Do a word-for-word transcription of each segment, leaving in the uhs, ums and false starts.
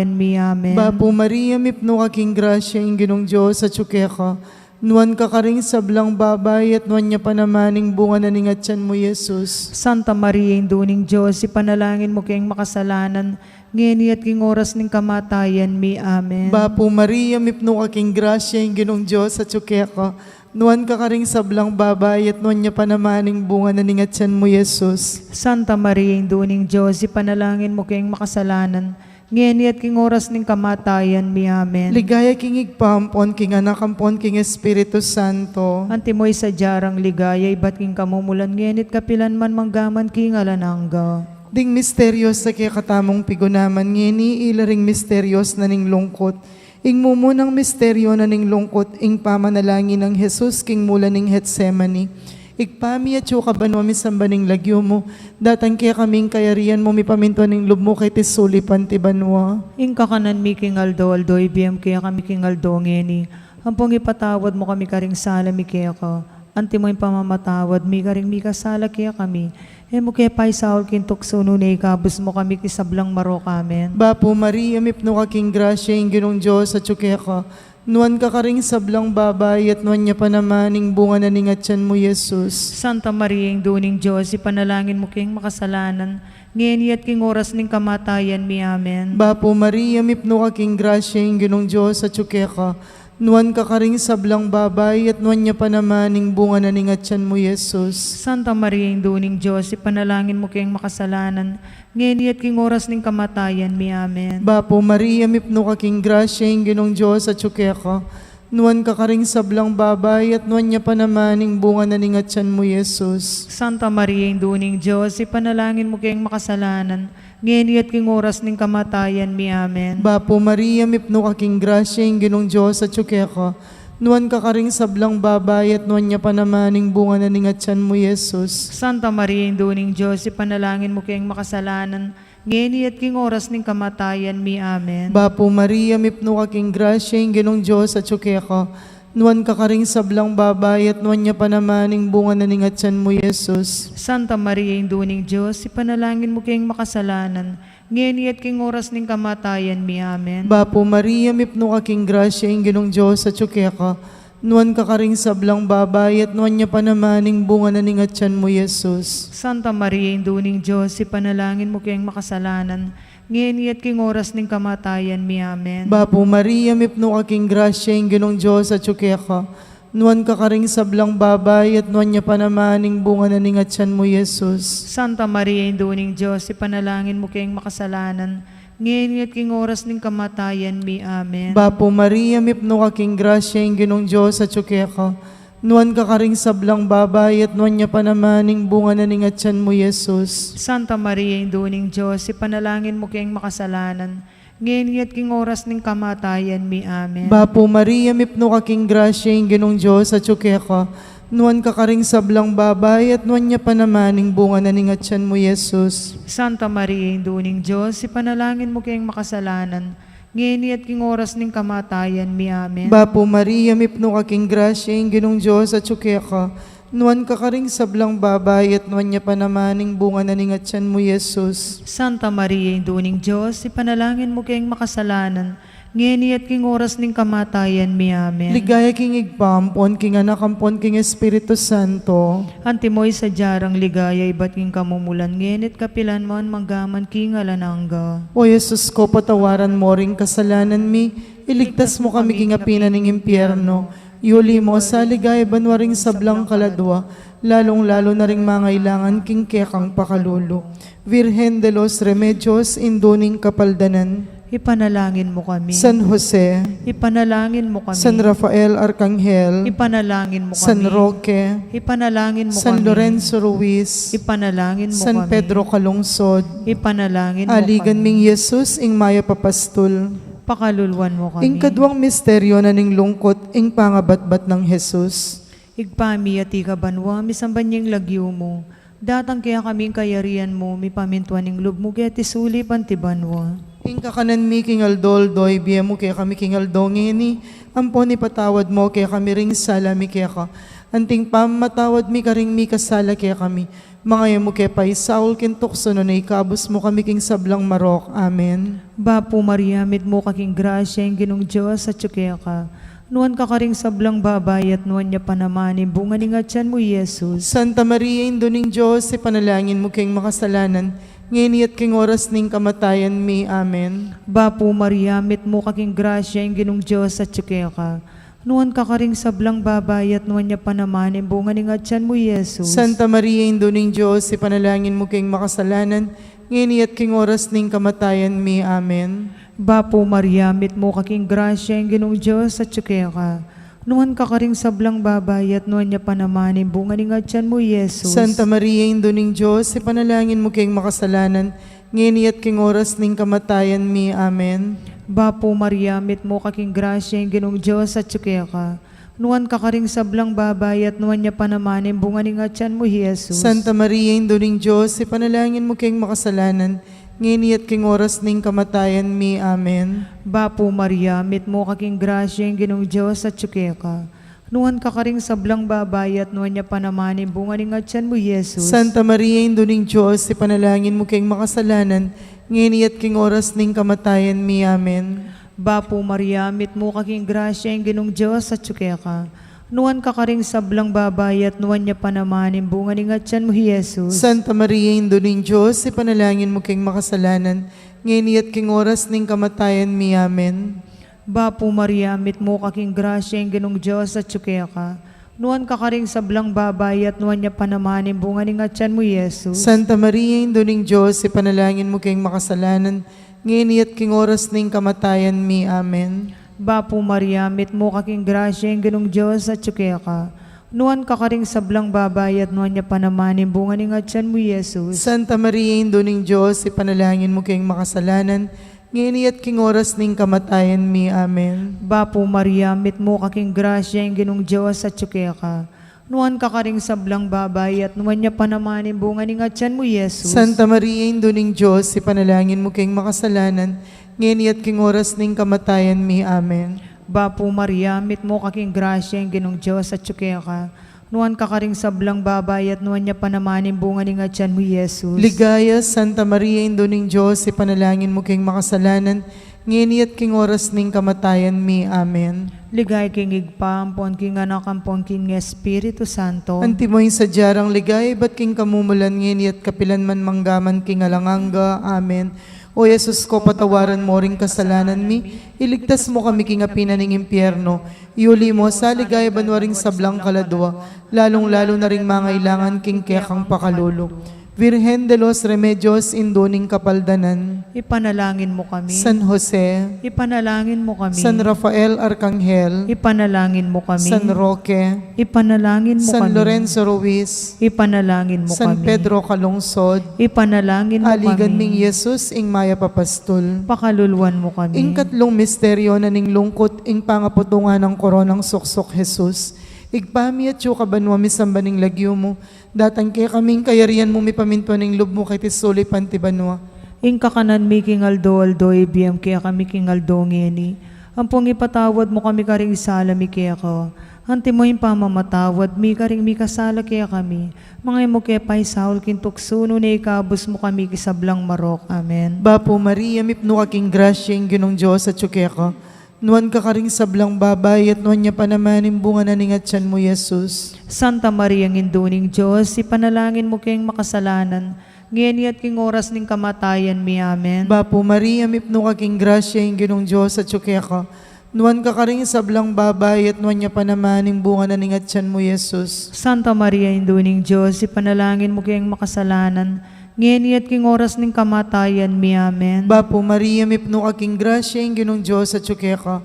mi. Amen. Bapu Maria, mipnu ka king grasya, ing Ginung Dios atyu keka. Nuan ka karing sablang babai, at nuan ya pa naman ing bunga na ning atyan mu, Jesus. Santa Maria, Indu ning Dios, ipanalangin mu keng makasalanan, ngeni at king oras ning kamatayan mi. Amen. Bapu Maria, mipnu ka king grasya, ing Ginung Dios atyu keka. Nuan ka karing sablang babai, at nuan ya pa naman ing bunga na ning atyan mu, Jesus. Santa Maria, Indu ning Dios, ipanalangin mu keng makasalanan, ngeni at king oras ning kamatayan mi. Amen. Ligaya king Ibpa, ampon king Anak, ampon king Espiritu Santo. Antimo ing sadya rang ligaya, ibat king kamumulan, ngeni at kapilan man, manggaman king alang angga. Ding misterios a kekatamung pigunaman ngeni, ila ring misterios na ning lungkut. Ing mumunang misteryo na ning lungkut, ing pamanalangin nang Jesus king mula ning Getsemani. Ibpa mi, atyu ka banua, misamban ing lagyu mu, datang kekami ing kayarian mu, mipamintuan ing lub mu keti sulip anti banua. Ing kakanan mi king aldo-aldo, ibie mu kekami king aldo ngeni. Ampon ipatawad mu kami karing sala mi keka, antimo ing pamamatawad mi karing mikasala kekami. E mu ke paisaul king tuksu, nune ikabus mu kami king sablang marok. Amen. Bapu Maria, mipnu ka king grasya, ing Ginung Dios atyu keka. Nuan ka karing sablang babai, at nuan ya pa naman ing bunga na ning atyan mu, Jesus. Santa Maria, Indu ning Dios, ipanalangin mu keng makasalanan, ngeni at king oras ning kamatayan mi. Amen. Bapu Maria, mipnu ka king grasya, ing Ginung Dios atyu keka. Nuan ka karing sablang babai, at nuan ya pa naman ing bunga na ning atyan mu, Jesus. Santa Maria, Indu ning Dios, ipanalangin mu keng makasalanan, ngeni at king oras ning kamatayan mi. Amen. Bapu Maria, mipnu ka king grasya, ing Ginung Dios atyu keka. Nuan ka karing sablang babai, at nuan ya pa naman ing bunga na ning atyan mu, Jesus. Santa Maria, Indu ning Dios, ipanalangin mu keng makasalanan, ngeni at king oras ning kamatayan mi. Amen. Bapu Maria, mipnu ka king grasya, ing Ginung Dios atyu keka. Nuan ka karing sablang babai, at nuan ya pa naman ing bunga na ning atyan mu, Jesus. Santa Maria, Indu ning Dios, ipanalangin mu keng makasalanan, ngeni at king oras ning kamatayan mi. Amen. Bapu Maria, mipnu ka king grasya, ing Ginung Dios atyu keka. Nuan ka karing sablang babai, at nuan ya pa naman ing bunga na ning atyan mu, Jesus. Santa Maria, Indu ning Dios, ipanalangin mu keng makasalanan, ngeni at king oras ning kamatayan mi. Amen. Bapu Maria, mipnu ka king grasya, ing Ginung Dios atyu keka. Nuan ka karing sablang babai, at nuan ya pa naman ing bunga na ning atyan mu, Jesus. Santa Maria, Indu ning Dios, ipanalangin mu keng makasalanan, ngeni at king oras ning kamatayan mi. Amen. Bapu Maria, mipnu ka king grasya, ing Ginung Dios atyu keka. Nuan ka karing sablang babai, at nuan ya pa naman ing bunga na ning atyan mu, Jesus. Santa Maria, Indu ning Dios, ipanalangin mu keng makasalanan, ngeni at king oras ning kamatayan mi. Amen. Bapu Maria, mipnu ka king grasya, ing Ginung Dios atyu keka. Nuan ka karing sablang babai, at nuan ya pa naman ing bunga na ning atyan mu, Jesus. Santa Maria, Indu ning Dios, ipanalangin mu keng makasalanan, ngeni at king oras ning kamatayan mi. Amen. Bapu Maria, mipnu ka king grasya, ing Ginung Dios atyu keka. Nuan ka karing sablang babai, at nuan ya pa naman ing bunga na ning atyan mu, Jesus. Santa Maria, Indu ning Dios, ipanalangin mu keng makasalanan, ngeni at king oras ning kamatayan mi. Amen. Bapu Maria, mipnu ka king grasya, ing Ginung Dios atyu keka. Nuan ka karing sablang babai, at nuan ya pa naman ing bunga na ning atyan mu, Jesus. Santa Maria, Indu ning Dios, ipanalangin mu keng makasalanan, ngeni at king oras ning kamatayan mi. Amen. Ligaya king Ibpa, ampon king Anak, ampon king Espiritu Santo. Antimo ing sadya rang ligaya, ibat king kamumulan, ngeni at kapilan man, manggaman king alang angga. O Jesus ko, patawaran mu ring kasalanan mi, iligtas mu kami king api na ning impyerno, yuli mu sa ligaya banua ring sablang kaladua, lalung-lalu na ring mangailangan king kekang pakalulu. Virgen de los Remedios, Indu ning Kapaldanan. Ipanalangin mu kami. San Jose. Ipanalangin mu kami. San Rafael Arcangel. Ipanalangin mu kami. San Roque. Ipanalangin mu kami. San Lorenzo Ruiz. Ipanalangin mu kami. San Pedro Calungsod. Ipanalangin mu kami. Aligan ming Jesus, ing mayap a pastul. Pakaluluan mu kami. Ing kaduang misteryo na ning lungkut, ing pangabatbat nang Jesus. Ibpa mi, atiu ka banua, misamban ya ing lagyu mu. Datang kekami ing kayarian mu, mipamintuan ing lub mu keti sulip anti banua. Ing kakanan mi king aldo-aldo, ibie mu kekami king aldo ngeni, ampon ipatawad mu kekami ring sala mi keka, Anting pamamatawad mi karing mikasala kekami, manga e mu ke paisaul king tuksu, nune ikabus mu kami king sablang marok. Amen. Bapu Maria, mitmu ka king grasya, ing Ginung Dios atyu keka. Nuan ka karing sablang babai, at nuan ya pa naman ing bunga ning atyan mu, i Jesus. Santa Maria, Indu ning Dios, ipanalangin mu keng makasalanan, ngeni at king oras ning kamatayan mi. Amen. Bapu Maria, mitmu ka king grasya, ing Ginung Dios atyu keka. Nuan ka karing sablang babai, at nuan ya pa naman ing bunga ning atyan mu, i Jesus. Santa Maria, Indu ning Dios, ipanalangin mu keng makasalanan, ngeni at king oras ning kamatayan mi. Amen. Bapu Maria, mitmu ka king grasya, ing Ginung Dios atyu keka. Nuan ka karing sablang babai, at nuan ya pa naman ing bunga ning atyan mu, i Jesus. Santa Maria, Indu ning Dios, ipanalangin mu keng makasalanan, ngeni at king oras ning kamatayan mi. Amen. Bapu Maria, mitmu ka king grasya, ing Ginung Dios atyu keka. Nuan ka karing sablang babai, at nuan ya pa naman ing bunga ning atyan mu, i Jesus. Santa Maria, Indu ning Dios, ipanalangin mu keng makasalanan, ngeni at king oras ning kamatayan mi. Amen. Bapu Maria, mitmu ka king grasya, ing Ginung Dios atyu keka. Nuan ka karing sablang babai, at nuan ya pa naman ing bunga ning atyan mu, i Jesus. Santa Maria, Indu ning Dios, ipanalangin mu keng makasalanan, ngeni at king oras ning kamatayan mi. Amen. Bapu Maria, mitmu ka king grasya, ing Ginung Dios atyu keka. Nuan ka karing sablang babai, at nuan ya pa naman ing bunga ning atyan mu, i Jesus. Santa Maria, Indu ning Dios, ipanalangin mu keng makasalanan, ngeni at king oras ning kamatayan mi. Amen. Bapu Maria, mitmu ka king grasya, ing Ginung Dios atyu keka. Nuan ka karing sablang babai, at nuan ya pa naman ing bunga ning atyan mu, i Jesus. Santa Maria, Indu ning Dios, ipanalangin mu keng makasalanan, ngeni at king oras ning kamatayan mi. Amen. Bapu Maria, mitmu ka king grasya, ing Ginung Dios atyu keka. Nuan ka karing sablang babai, at nuan ya pa naman ing bunga ning atyan mu, i Jesus. Santa Maria, Indu ning Dios, ipanalangin mu keng makasalanan, ngeni at king oras ning kamatayan mi. Amen. Bapu Maria, mitmu ka king grasya, ing Ginung Dios atyu keka. Nuan ka karing sablang babai, at nuan ya pa naman ing bunga ning atyan mu, i Jesus. Santa Maria, Indu ning Dios, ipanalangin mu keng makasalanan, ngeni at king oras ning kamatayan mi. Amen. Bapu Maria, mitmu ka king grasya, ing Ginung Dios atyu keka. Nuan ka karing sablang babai, at nuan ya pa naman ing bunga ning atyan mu, i Jesus. Ligaya, Santa Maria, Indu ning Dios, ipanalangin mu keng makasalanan, ngeni at king oras ning kamatayan mi. Amen. Ligaya king Ibpa, ampon king Anak, ampon king Espiritu Santo. Antimo ing sadya rang ligaya ibat king kamumulan, ngeni at kapilan man, mangga man king alang angga. Amen. O Jesus ko, patawaran mo ring kasalanan mi, iligtas mo kami king api na ning impyerno, iuli mo sa ligaya banua ring sablang kaladua, lalung-lalu na ring mangailangan king kekang pakalulu. Virgen de los Remedios, Indu ning Kapaldanan. Ipanalangin mo kami. San Jose. Ipanalangin mo kami. San Rafael Arkanghel. Ipanalangin mo kami. San Roque. Ipanalangin mo San kami. Lorenzo Ruiz. Ipanalangin mo San kami. Pedro Calungsod. Ipanalangin mo Aligan kami. Ming Jesus, ing mayap a pastul. Pakaluluan mo kami. Ing katlung misteryo na ning lungkut, ing pangaputungan nang koronang suksuk Jesus. Ibpa mi, atyu ka banua, misamban ing lagyu mu, datang kekami ing kayarian mu, mipamintuan ing lub mu keti sulip anti banua. Ing kakanan mi king aldo-aldo, ibie mu kekami king aldo ngeni. Ampon ipatawad mu kami karing sala mi keka, antimo ing pamamatawad mi karing mikasala kekami. Manga e mu ke paisaul king tuksu, nune ikabus mu kami king sablang marok. Amen. Bapu Maria, mipnu ka king grasya, ing Ginung Dios atyu keka. Nuan ka karing sablang babai, at nuan ya pa naman ing bunga na ning atyan mu, Jesus. Santa Maria, Indu ning Dios, ipanalangin mu keng makasalanan, ngeni at king oras ning kamatayan mi. Amen. Bapu Maria, mipnu ka king grasya, ing Ginung Dios atyu keka. Nuan ka karing sablang babai, at nuan ya pa naman ing bunga na ning atyan mu, Jesus. Santa Maria, Indu ning Dios, ipanalangin mu keng makasalanan, ngeni at king oras ning kamatayan mi. Amen. Bapu Maria, mipnu ka king grasya, ing Ginung Dios atyu keka.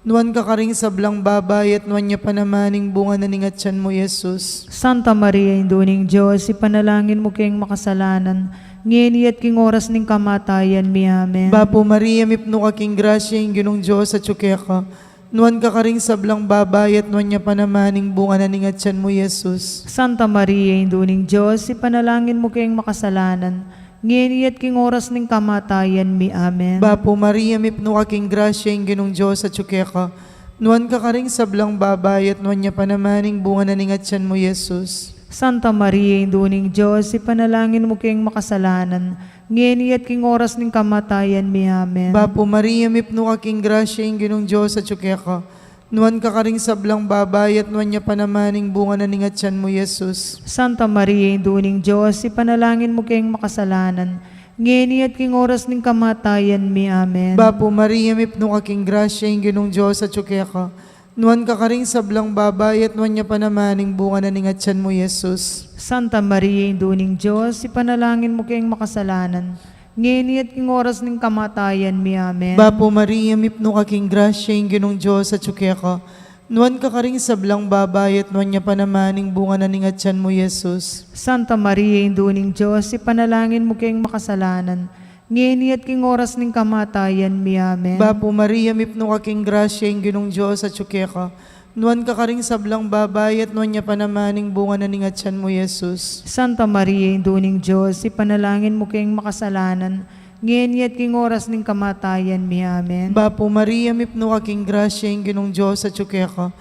Nuan ka karing sablang babai, at nuan ya pa naman ing bunga na ning atyan mu, Jesus. Santa Maria, Indu ning Dios, ipanalangin mu keng makasalanan, ngeni at king oras ning kamatayan mi. Amen. Bapu Maria, mipnu ka king grasya, ing Ginung Dios atyu keka. Nuan ka karing sablang babai, at nuan ya pa naman ing bunga na ning atyan mu, Jesus. Santa Maria, Indu ning Dios, ipanalangin mu keng makasalanan, ngeni at king oras ning kamatayan mi. Amen. Bapu Maria, mipnu ka king grasya, ing Ginung Dios atyu keka. Nuan ka karing sablang babai, at nuan ya pa naman ing bunga na ning atyan mu, Jesus. Santa Maria, Indu ning Dios, ipanalangin mu keng makasalanan, ngeni at king oras ning kamatayan mi. Amen. Bapu Maria, mipnu ka king grasya, ing Ginung Dios atyu keka. Nuan ka karing sablang babai, at nuan ya pa naman ing bunga na ning atyan mu, Jesus. Santa Maria, Indu ning Dios, ipanalangin mu keng makasalanan, ngeni at king oras ning kamatayan mi. Amen. Bapu Maria, mipnu ka king grasya, ing Ginung Dios atyu keka. Nuan ka karing sablang babai, at nuan ya pa naman ing bunga na ning atyan mu, Jesus. Santa Maria, Indu ning Dios, ipanalangin mu keng makasalanan, ngeni at king oras ning kamatayan mi. Amen. Bapu Maria, mipnu ka king grasya, ing Ginung Dios atyu keka. Nuan ka karing sablang babai, at nuan ya pa naman ing bunga na ning atyan mu, Jesus. Santa Maria, Indu ning Dios, ipanalangin mu keng makasalanan, ngeni at king oras ning kamatayan mi. Amen. Bapu Maria, mipnu ka king grasya, ing Ginung Dios atyu keka. Nuan ka karing sablang babai, at nuan ya pa naman ing bunga na ning atyan mu, Jesus. Santa Maria, Indu ning Dios, ipanalangin mu keng makasalanan, ngeni at king oras ning kamatayan mi. Amen. Bapu Maria, mipnu ka king grasya, ing Ginung Dios atyu keka.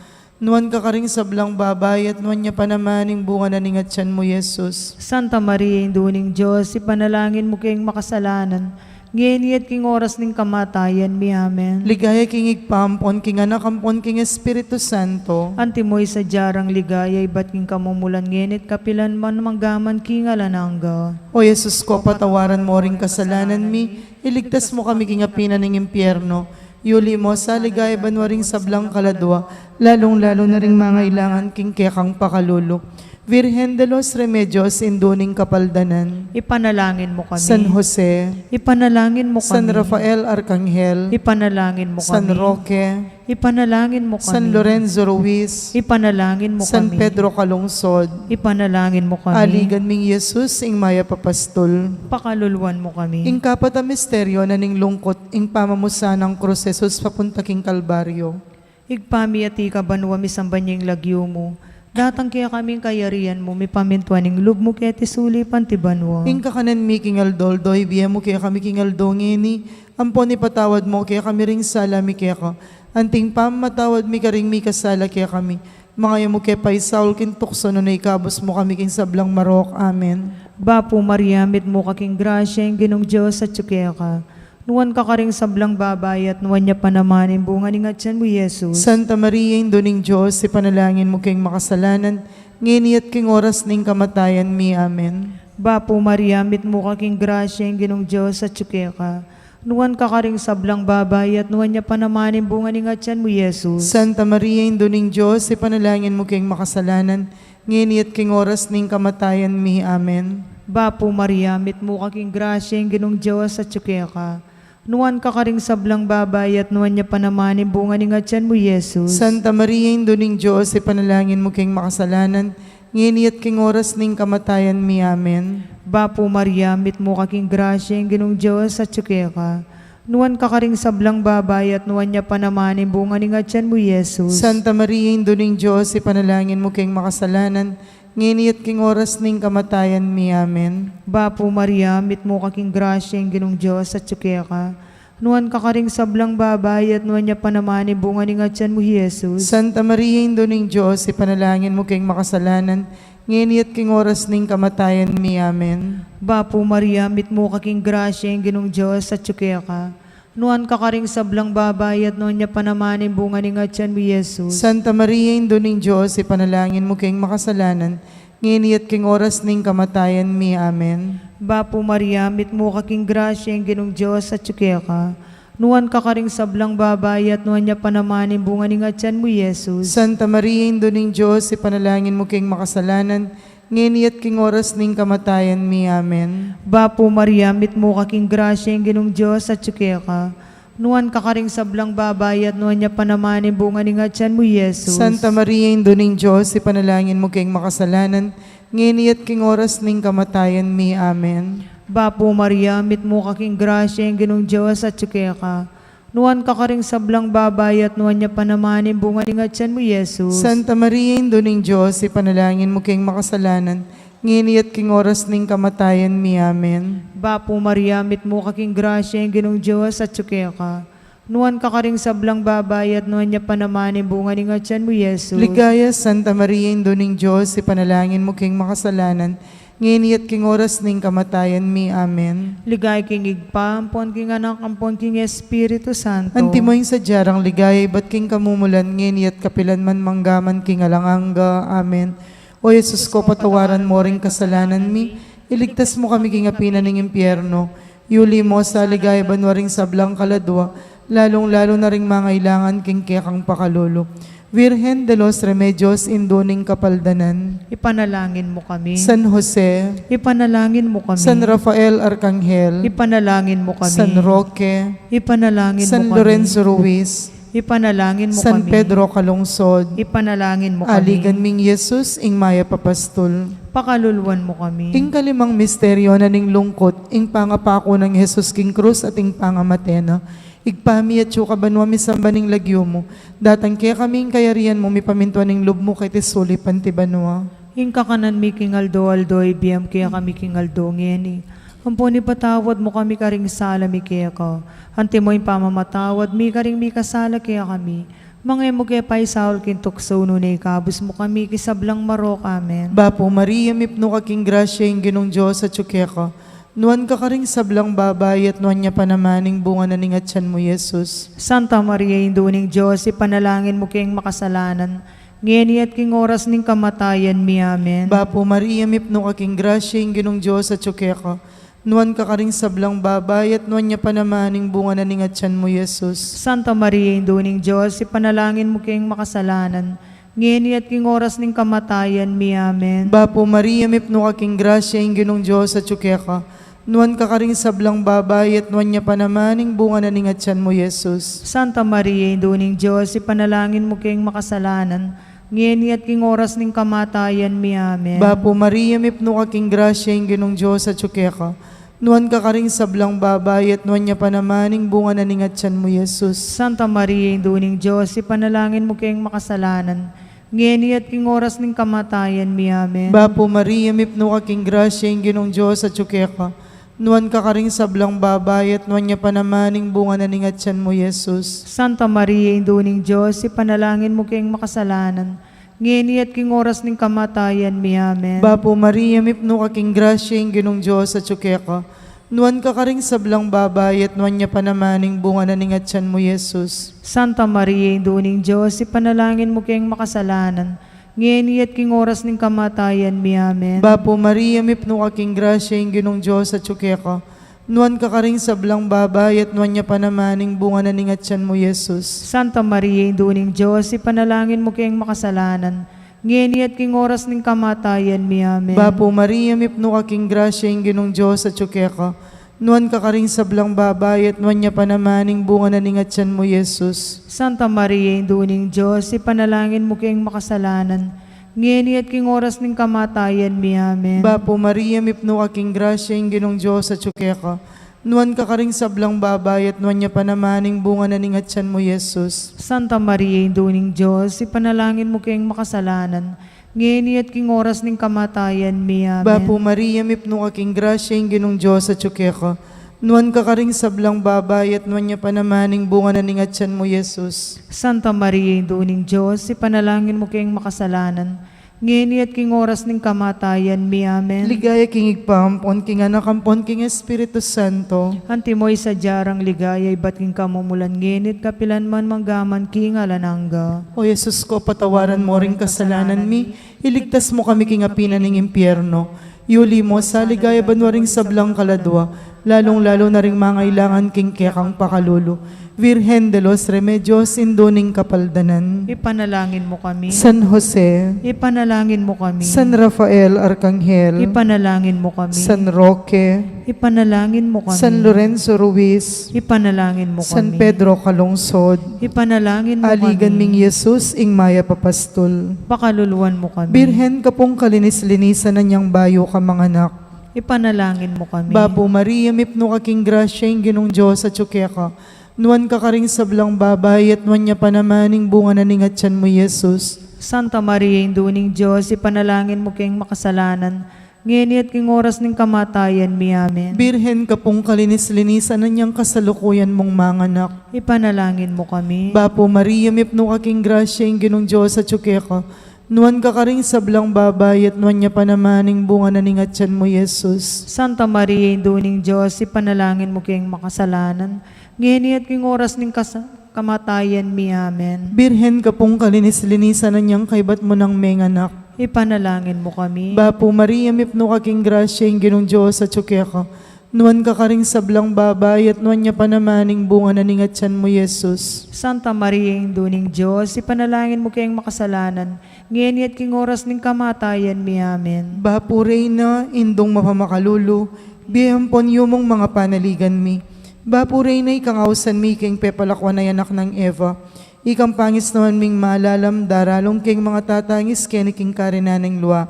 Nuan ka karing sablang babai, at nuan ya pa naman ing bunga na ning atyan mu, Jesus. Santa Maria, Indu ning Dios, ipanalangin mu keng makasalanan, ngeni at king oras ning kamatayan mi. Amen. Ligaya king Ibpa, ampon king Anak, ampon king Espiritu Santo. Antimo ing sadya rang ligaya, ibat king kamumulan, ngeni at kapilan man, manggaman king alang angga. O Jesus ko, patawaran mo ring kasalanan mi, iligtas mo kami king api na ning impyerno, yuli mo sa ligaya banua ring sablang kaladua, lalung-lalu na ring mangailangan king kekang pakalulu. Virgen de los Remedios, Indu ning Kapaldanan. Ipanalangin mo kami. San Jose. Ipanalangin mo kami. San Rafael Arkanghel. Ipanalangin mo kami. San Roque. Ipanalangin mo kami. San Lorenzo Ruiz. Ipanalangin mo kami. San Pedro Calungsod. Ipanalangin mo kami. Aligan ming Jesus, ing mayap a pastul. Pakaluluan mo kami. Ing kapat a misteryo na ning lungkut, ing pamamusan nang krus Jesus papunta king Kalbaryo. Ibpa mi, atiu ka banua, misamban ya ing lagyu mu. Datang kekami ing kayarian mu, mipamintuan ing lub mu keti sulip anti banua. Ing kakanan mi king aldo-aldo ibie mu kekami king aldo ngeni, ampon ipatawad mu kekami ring sala mi keka, anti ing pamamatawad mi karing mikasala kekami. Manga e mu ke paisaul king tuksu, nune ikabus mu kami king sablang marok. Amen. Bapu Maria, mitmu ka king grasya, ing Ginung Dios atyu keka. Nuan ka karing sablang babai, at nuan ya pa naman ing bunga ning atyan mu, Jesus. Santa Maria, Indu ning Dios, ipanalangin mu keng makasalanan, ngeni at king oras ning kamatayan mi. Amen. Bapu Maria, mitmu ka king grasya, ing Ginung Dios atyu keka. Nuan ka karing sablang babai, at nuan ya pa naman ing bunga ning atyan mu, Jesus. Santa Maria, Indu ning Dios, ipanalangin mu keng makasalanan, ngeni at king oras ning kamatayan mi. Amen. Bapu Maria, mitmu ka king grasya, ing Ginung Dios atyu keka. Nuan ka karing sablang babai, at nuan ya pa naman ing bunga ning atyan mu, Jesus. Santa Maria, Indu ning Dios, ipanalangin mu keng makasalanan, ngeni at king oras ning kamatayan mi. Amen. Bapu Maria, mitmu ka king grasya, ing Ginung Dios atyu keka. Nuan ka karing sablang babai, at nuan ya pa naman ing bunga ning atyan mu, Jesus. Santa Maria, Indu ning Dios, ipanalangin mu keng makasalanan, ngeni at king oras ning kamatayan mi. Amen. Bapu Maria, mitmu ka king grasya, ing Ginung Dios atyu keka. Nuan ka karing sablang babai, at nuan ya pa naman ing bunga ning atyan mu, Jesus. Santa Maria, Indu ning Dios, ipanalangin mu keng makasalanan, ngeni at king oras ning kamatayan mi. Amen. Bapu Maria, mitmu ka king grasya, ing Ginung Dios atyu keka. Nuan ka karing sablang babai, at nuan ya pa naman ing bunga ning atyan mu, Jesus. Santa Maria, Indu ning Dios, ipanalangin mu keng makasalanan, ngeni at king oras ning kamatayan mi. Amen. Bapu Maria, mitmu ka king grasya, ing Ginung Dios atyu keka. Nuan ka karing sablang babai, at nuan ya pa naman ing bunga ning atyan mu, Jesus. Santa Maria, Indu ning Dios, ipanalangin mu keng makasalanan, ngeni at king oras ning kamatayan mi. Amen. Bapu Maria, mitmu ka king grasya, ing Ginung Dios atyu keka. Nuan ka karing sablang babai, at nuan ya pa naman ing bunga ning atyan mu, Jesus. Santa Maria, Indu ning Dios, ipanalangin mu keng makasalanan, ngeni at king oras ning kamatayan mi. Amen. Bapu Maria, mitmu ka king grasya, ing Ginung Dios atyu keka. Nuan ka karing sablang babai, at nuan ya pa naman ing bunga ning atyan mu, Jesus. Santa Maria, Indu ning Dios, ipanalangin mu keng makasalanan, ngeni at king oras ning kamatayan mi. Amen. Bapu Maria, mitmu ka king grasya, ing Ginung Dios atyu keka. Nuan ka karing sablang babai, at nuan ya pa naman ing bunga ning atian mu, Jesus. Ligaya, Santa Maria, Indu ning Dios, ipanalangin mu keng makasalanan, ngeni at king oras ning kamatayan mi. Amen. Ligaya king Ibpa, ampon king Anak, ampon king Espiritu Santo. Antimo ing sadya rang ligaya ibat king kamumulan, ngeni at kapilan man, mangga man king alang angga. Amen. O Jesus ko, patawaran mo ring kasalanan mi, iligtas mo kami king api na ning impyerno, yuli mo sa ligaya banua ring sablang kaladua, lalung-lalu na ring mangailangan king kekang pakalulu. Virgen de los Remedios, Indu ning Kapaldanan. Ipanalangin mo kami. San Jose. Ipanalangin mo kami. San Rafael Arkanghel. Ipanalangin mo kami. San Roque. Ipanalangin San mo kami. Lorenzo Ruiz. Ipanalangin mo San kami. Pedro Calungsod. Ipanalangin mo kami. Aligan ming Jesus, ing mayap a pastul. Pakaluluan mo kami. Ing kalimang misteryo na ning lungkut, ing pangapaku nang Jesus king krus at ing pangamate na. Ibpa mi, atsu ka banua, misamban ing lagyu mu. Datang kekami ing kayarian mu, mipamintuan ing lub mu keti sulip anti banua. Ing kakanan mi king aldo-aldo, ibie mu kekami king aldo ngeni. Ampon ipatawad mu kami karing sala mi keka, antimo ing pamamatawad mi karing mikasala kekami. Manga e mu ke paisaul king tuksu, nune ikabus mu kami king sablang marok. Amen. Bapu Maria, mipnu ka king grasya, ing Ginung Dios atsu keka. Nuan ka karing sablang babai, at nuan ya pa naman ing bunga na ning atian mu, Jesus. Santa Maria, Indu ning Dios, ipanalangin mu keng makasalanan, ngeni at king oras ning kamatayan mi. Amen. Bapu Maria, mipnu ka king grasya, ing Ginung Dios atsu keka. Nuan ka karing sablang babai, at nuan ya pa naman ing bunga na ning atian mu, Jesus. Santa Maria, Indu ning Dios, ipanalangin mu keng makasalanan, ngeni at king oras ning kamatayan mi. Amen. Bapu Maria, mipnu ka king grasya, ing Ginung Dios atsu keka. Nuan ka karing sablang babai, at nuan ya pa naman ing bunga na ning atian mu, Jesus. Santa Maria, Indu ning Dios, ipanalangin mu keng makasalanan, ngeni at king oras ning kamatayan mi. Amen. Bapu Maria, mipnu ka king grasya, ing Ginung Dios atsu keka. Nuan ka karing sablang babai, at nuan ya pa naman ing bunga na ning atian mu, Jesus. Santa Maria, Indu ning Dios, ipanalangin mu keng makasalanan, ngeni at king oras ning kamatayan mi. Amen. Bapu Maria, mipnu ka king grasya, ing Ginung Dios atsu keka. Nuan ka karing sablang babai, at nuan ya pa naman ing bunga na ning atian mu, Jesus. Santa Maria, Indu ning Dios, ipanalangin mu keng makasalanan, ngeni at king oras ning kamatayan mi. Amen. Bapu Maria, mipnu ka king grasya, ing Ginung Dios atsu keka. Nuan ka karing sablang babai, at nuan ya pa naman ing bunga na ning atian mu, Jesus. Santa Maria, Indu ning Dios, ipanalangin mu keng makasalanan, ngeni at king oras ning kamatayan mi. Amen. Bapu Maria, mipnu ka king grasya, ing Ginung Dios atsu keka. Nuan ka karing sablang babai, at nuan ya pa naman ing bunga na ning atian mu, Jesus. Santa Maria, Indu ning Dios, ipanalangin mu keng makasalanan, ngeni at king oras ning kamatayan mi. Amen. Bapu Maria, mipnu ka king grasya, ing Ginung Dios atsu keka. Nuan ka karing sablang babai, at nuan ya pa naman ing bunga na ning atian mu, Jesus. Santa Maria, Indu ning Dios, ipanalangin mu keng makasalanan, ngeni at king oras ning kamatayan mi. Amen. Bapu Maria, mipnu ka king grasya, ing Ginung Dios atsu keka. Nuan ka karing sablang babai, at nuan ya pa naman ing bunga na ning atian mu, Jesus. Santa Maria, Indu ning Dios, ipanalangin mu keng makasalanan, ngeni at king oras ning kamatayan mi. Amen. Bapu Maria, mipnu ka king grasya, ing Ginung Dios atsu keka. Nuan ka karing sablang babai, at nuan ya pa naman ing bunga na ning atian mu, Jesus. Santa Maria, Indu ning Dios, ipanalangin mu keng makasalanan, ngeni at king oras ning kamatayan mi. Amen. Ligaya king Ibpa, ampon king Anak, ampon king Espiritu Santo. Antimo ing sadya rang ligaya ibat king kamumulan, ngeni at kapilan man, mangga man king alang angga. O Jesus ko, patawaran mo ring kasalanan mi, iligtas mo kami king api na ning impyerno, yuli mo sa ligaya banua ring sablang kaladua, lalung-lalu na ring mangailangan king kekang pakalulu. Virgen de los Remedios, Indu ning Kapaldanan. Ipanalangin mo kami. San Jose. Ipanalangin mo kami. San Rafael Arkanghel. Ipanalangin mo kami. San Roque. Ipanalangin mo kami. San Lorenzo Ruiz. Ipanalangin mo kami. San Pedro Calungsod. Ipanalangin mo kami. Aligan ming Jesus, ing mayap a pastul. Pakaluluan mo kami. Birhen, ka pung kalinis-linisan na niang bayu ka manganak. Ipanalangin mo kami. Bapu Maria, mipnu ka king grasya, ing Ginung Dios atsu keka. Nuan ka karing sablang babai, at nuan ya pa naman ing bunga na ning atian mu, Jesus. Santa Maria, Indu ning Dios, ipanalangin mo keng makasalanan, ngeni at king oras ning kamatayan mi. Amen. Birhen ka pung kalinis-linisan, inyang kasalukuyan mung manganak. Ipanalangin mu kami. Bapu Maria, mipnu ka king grasya, ing Ginung Dios atyu keka. Nuan ka karing sablang babai, at nuan ya pa naman ing bunga na ning atyan mu, Jesus. Santa Maria, Indu ning Dios, ipanalangin mu keng makasalanan, ngeni at king oras ning kasa-, kamatayan mi. Amen. Birhen ka pung kalinis-linisan, inyang kaybat mu nang menganak. Ipanalangin mu kami. Bapu Maria, mipnu ka king grasya, ing Ginung Dios atyu keka. Nuan ka karing sablang babai, at nuan ya pa naman ing bunga na ning atyan mu, Jesus. Santa Maria, Indu ning Dios, ipanalangin mu keng makasalanan, ngeni at king oras ning kamatayan mi. Amen. Bapu Reyna, Indung mapamakalulu, bie ampon yumung mga panaligan mi. Bapu Reyna, ikang ausan mi king pepalakwan a anak nang Eva. Ikang pangisnawan ming malalam, daralung keng mga tatangis keni king karinan ning lua.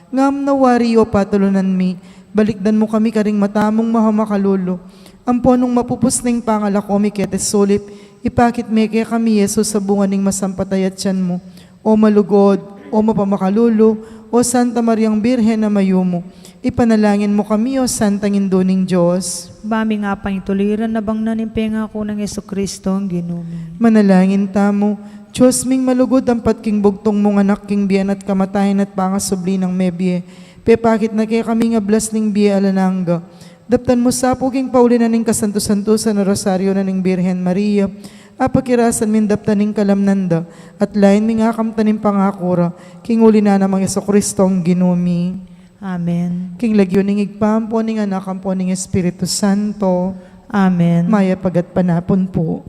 Ngam na wari o patulunan mi, balikdan mu kami karing mata mung mapamakalulu. Ampo nung mapupus ning pangalako mi keti sulip, ipakit me kekami i Jesus a bunga ning masampat a atyan mu. O malugud, o mapamakalulu, o Santa Mariang Birhen a mayumu, ipanalangin mu kami, o Santang Indu ning Dios. Ba ming apangituliran abang na ning pengaku nang Jesucristo, Ginu mi. Manalangin tamu. Dios ming malugud, ampat king bugtung mung Anak, king bie na at kamatayan at pangasubli nang mebie, pepakit na kekami ing ablas ning bie alang angga. Daptan mu sa pu king pauli na ning kasantu-santusan a Rosario na ning Birhen Maria, apakirasan ming daptan ing kalamnan da, at lain ming akamtan ing pangaku ra, king uli na nang Jesucristong Ginu mi. Amen. King lagyu ning Ibpa, ampo ning Anak, ampo ning Espiritu Santo. Amen. Mayap a gatpanapun pu.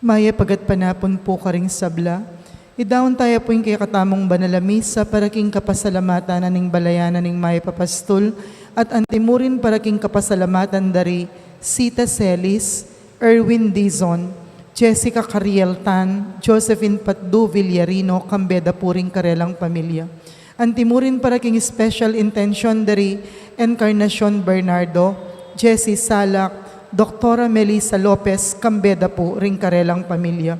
Mayap a gatpanapun pu karing sabla. Idaun taya pu ing kekatamung banal a misa para king kapasalamatan na ning balayan na ning mayap a pastul, at antimurin para king kapasalamatan da ri Sita Celis, Erwin Dizon, Jessica Cariel Tan, Josephine Patdu Villarino, kambe da pu ring karelang pamilya. Antimurin para king special intention da ri Encarnacion Bernardo, Jessie Salak, Doktora Melissa Lopez, kambe da pu ring karelang pamilya.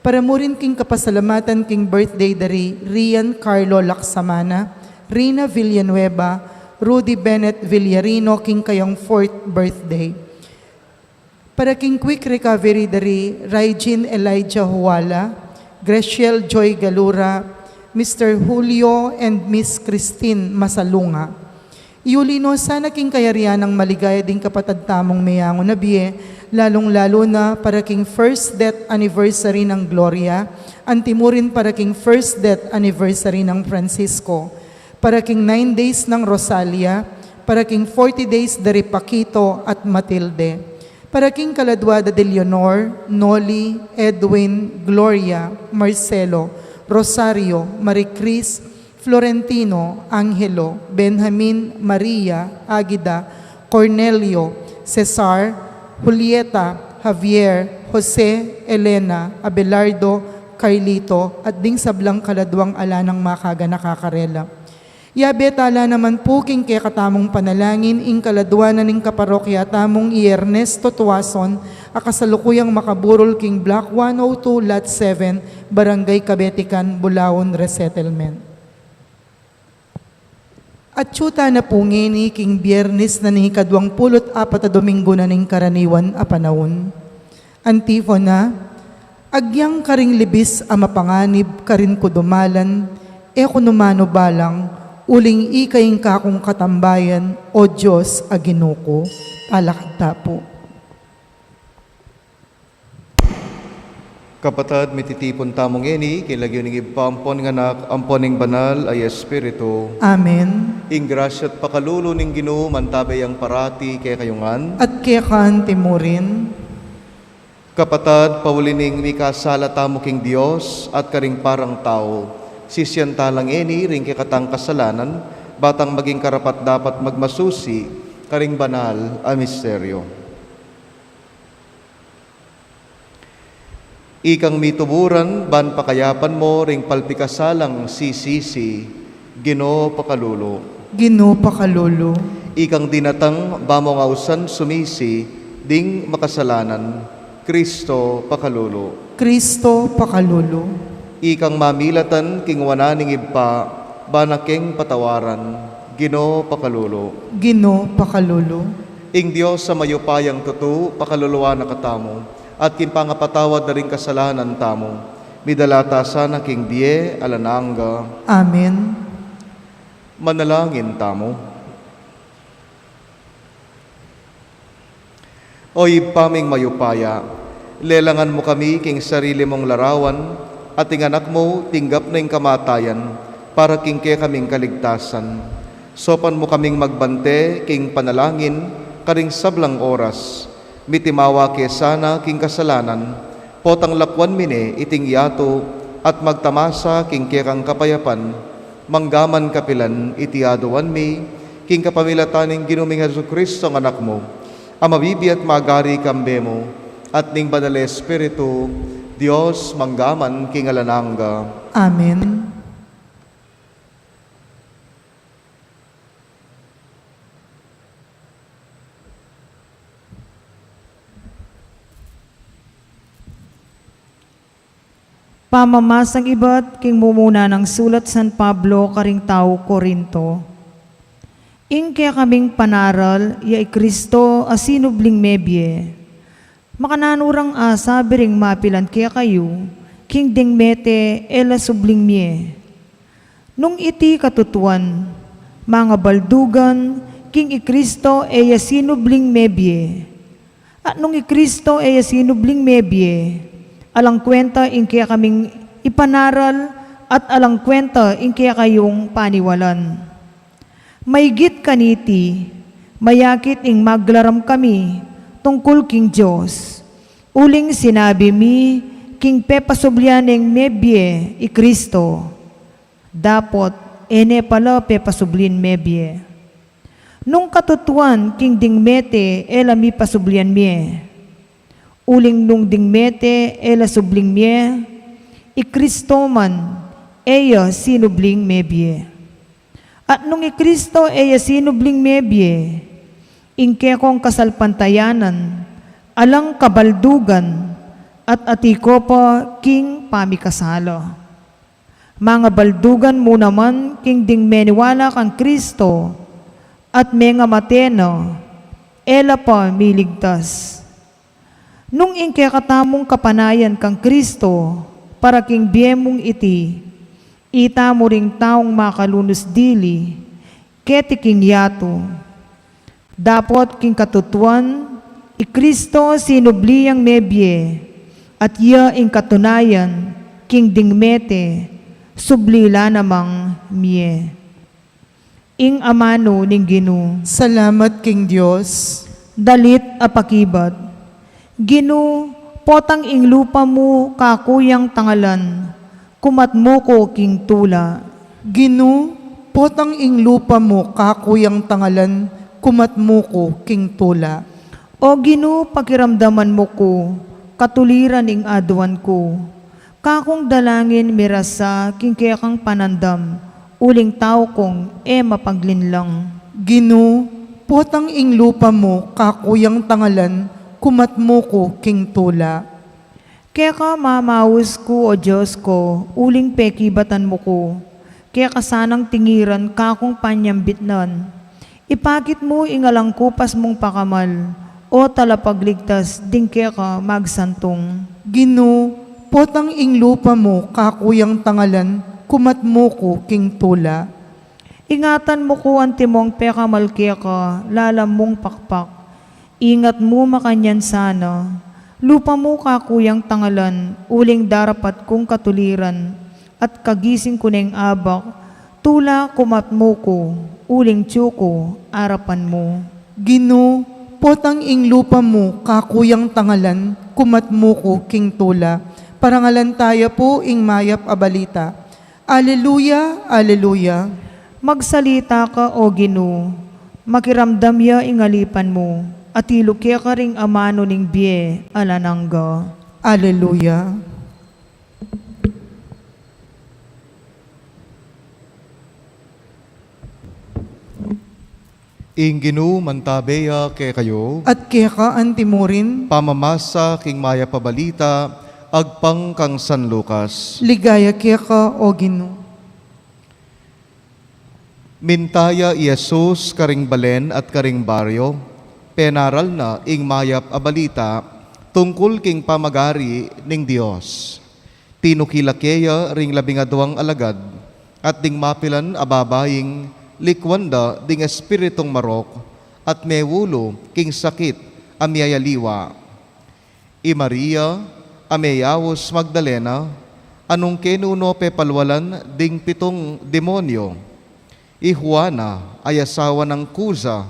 Para murin king kapasalamatan king birthday da ri Rian Carlo Laksamana, Rina Villanueva, Rudy Bennett Villarino, king kayang fourth birthday. Para king quick recovery dari Raijin Elijah Huala, Graciel Joy Galura, Mister Julio and Miss Christine Masalunga. Iuli no sana king kayarian nang maligaya ding kapatad tamung meyangu na bie, lalung-lalu na para king first death anniversary nang Gloria, anti mu rin para king first death anniversary nang Francisco, para king nine days nang Rosalia, para king forty days dari Paquito at Matilde, para king kaladua da di Leonor, Noli, Edwin, Gloria, Marcelo, Rosario, Marie Chris, Florentino, Angelo, Benjamin, Maria, Agida, Cornelio, Cesar, Julieta, Javier, Jose, Elena, Abelardo, Carlito, at ding sablang kaladuang ala nang makaganaka karela. Yabe tala naman pu king kekatamung panalangin ing kaladua na ning kaparokya tamung i Ernesto Tuason, a kasalukuyang makaburul king Block one oh two, Lot seven, Barangay Kabetican, Bulaon Resettlement. Atyu tana pu ngeni king Biernes na ning ikaduang pulu't apat a Domingo na ning karaniwan a panaun. Antifona: Agyang karing libis a mapanganib karin ku dumalan, e ku nu manu balang, uling ika ing kakung katambayan, O Dios a Ginu ku. Talakad ta pu. Kapatad, mititipun tamu ngeni king lagyu ning Ibpa, ampo ning Anak, ampo ning Banal a Espiritu. Amen. Ing grasya at pakalulu ning Ginu mantabe yang parati kekayu ngan. At keka anti mu rin. Kapatad, pauli ning mikasala tamu king Dios at karing parang tau, sisian tala ngeni ring kekatang kasalanan, ba tang maging karapat-dapat magmasusi karing banal a misteryo. Ikang mituburan ban pakayapan mu ring palpikasalang sisisi, Ginu pakalulu. Ginu pakalulu. Ikang dinatang ba mung ausan sumisi ding makasalanan, Kristo pakalulu. Kristo pakalulu. Ikang mamilatan king wanan ning Ibpa, ba na keng patawaran, Ginu pakalulu. Ginu pakalulu. Ing Dios a mayupayang tutu, pakaluluan na katamu, at king pangapatawad da ring kasalanan tamu, midala ta sana king bie alang angga. Amen. Manalangin tamu. O Ibpa ming mayupaya, lelangan mu kami king sarili mung larawan, at ing Anak mu tinggap na ing kamatayan para king kekaming kaligtasan. Saupan mu kaming magbante king panalangin karing sablang oras. Mitimawa ke sana king kasalanan, potang lakuan mi ne iting yatu at magtamasa king kekang kapayapan, manggaman kapilan iti aduan mi, king kapamilatan ning Ginu ming Jesucristo a Anak mu, a mabibie at magari kambe mu, at ning Banal a Espiritu, Dios, manggaman king alang angga. Amen. Pamamasang ibat king mumuna nang sulat San Pablo karing tau Corinto. Ing kekaming panaral ya i Kristo a sinubling mebie. Makananu rang asabi ring mapilan kekayu, king ding mete e la subling mie? Nung iti katutuan, mangabaldugan, king i Kristo e ya sinubling mebie. At nung i Kristo e ya sinubling mebie, alang kwenta ing kekaming ipanaral at alang kwenta ing kekayung paniwalan. Maigit kaniti, mayakit ing maglaram kami tungkul king Dios. Uling sinabi mi, king pepasublian neng mebie i Kristo. Dapot, e ne pala pepasublin mebie. Nung katutuan king ding mete e la mi pasublian mie. Uling nung ding mete e la subling mie, i Kristo man e ya sinubling mebie. At nung i Kristo e ya sinubling mebie, ing kekong kasalpantayanan alang kabaldugan at ati ko pa king pamikasala. Mangabaldugan mu naman king ding meniwala kang Kristo at mengamate na, e la pa miligtas. Nung ing kekatamung kapanayan kang Kristo, para king bie mung iti, ita mu ring taung makalunus dili, keti king yatu. Dapot king katutuan, i Kristo sinubli yang mebie, at iya ing katunayan, king ding mete, subli la namang mie. Ing amanu ning Ginu. Salamat king Dios. Dalit a pakibat. Ginu, potang ing lupa mu kaku yang tangalan, kumat mu ku king tula. Ginu, potang ing lupa mu kaku yang tangalan, kumat mu ku king tula. O Ginu, pakiramdaman mu ku, katuliran ing aduan ku. Kakung dalangin mirasa king kekang panandam, uling tau kung e mapaglinlang. Ginu, potang ing lupa mu kaku yang tangalan, kumat mu ku king tula. Keka mamaus ku, O Dios ku, uling pekibatan mu ku. Keka sanang tingiran kakung panyambitnan. Ipakit mu ing alang kupas mung pakamal, O Talapagligtas, ding keka magsantung. Ginu, potang ing lupa mu kaku yang tangalan, kumat mu ku king tula. Ingatan mu ku antimong pekamal keka, lalam mung pakpak. Ingat mu makanyan sana, lupa mu kaku yang tangalan, uling darapat kung katuliran, at kagising ku neng abak, tula kumat mu ku, uling tiuku, arapan mu. Ginu, potang ing lupa mu kaku yang tangalan, kumat mu ku king tula. Parangalan taya pu ing mayap a balita. Aleluya, aleluya. Magsalita ka, O Ginu, makiramdam ya ing alipan mu, at iluke ka ring amanu ning bie alang angga. Aleluya. Ing Ginu mantabe ya kekayu. At keka antimurin. Pamamasa king mayap a balita agpang kang San Lucas. Ligaya keka, O Ginu. Minta ya i Jesus karing balen at karing baryo, penaral na ing mayap a balita tungkul king pamagari ning Dios. Tinukila ke ya ring labing aduang alagad, at ding mapilan a babaing likwan da ding espiritung marok, at mewulu king sakit a miyayaliwa. I Maria, a meyaus Magdalena, a nung kenu no pepalwalan ding pitung demonyo. I Juana, a asawa nang Cuza,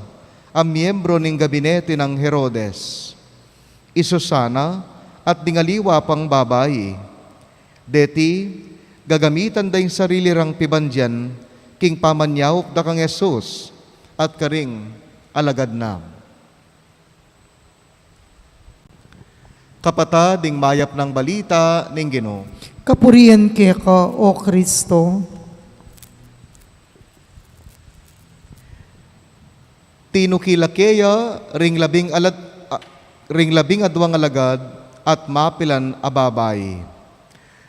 a miyembro ning gabinete nang Herodes. I Susana, at ding aliwa pang babai. Deti, gagamitan da ing sarili rang pibandian, king pamanyaup da kang Jesus, at karing alagad na. Kapatad, ing mayap nang balita ning Ginu. Kapurian keka, O Kristo. Tinukila ke ya ring labing alad-, a, ring labing aduang alagad at mapilan a babai.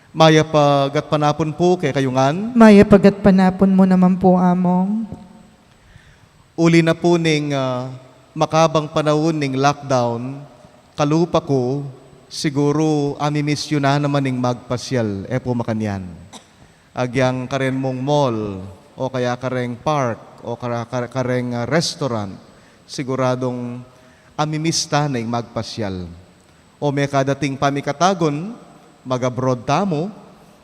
Mayap a gatpanapun pu kekayu ngan. Mayap a gatpanapun mu naman pu, Among. Uli na pu ning, ah, makabang panaun ning lockdown, kalupa ku, siguru amimiss yu na naman ing magpasyal, e pu makanyan? Agyang karen mung mall, o kaya kareng park, o kara-, kar-, kareng, ah, restaurant, siguradung amimiss ta na ing magpasyal. O mekadating pamikatagun, mag-abroad tamu,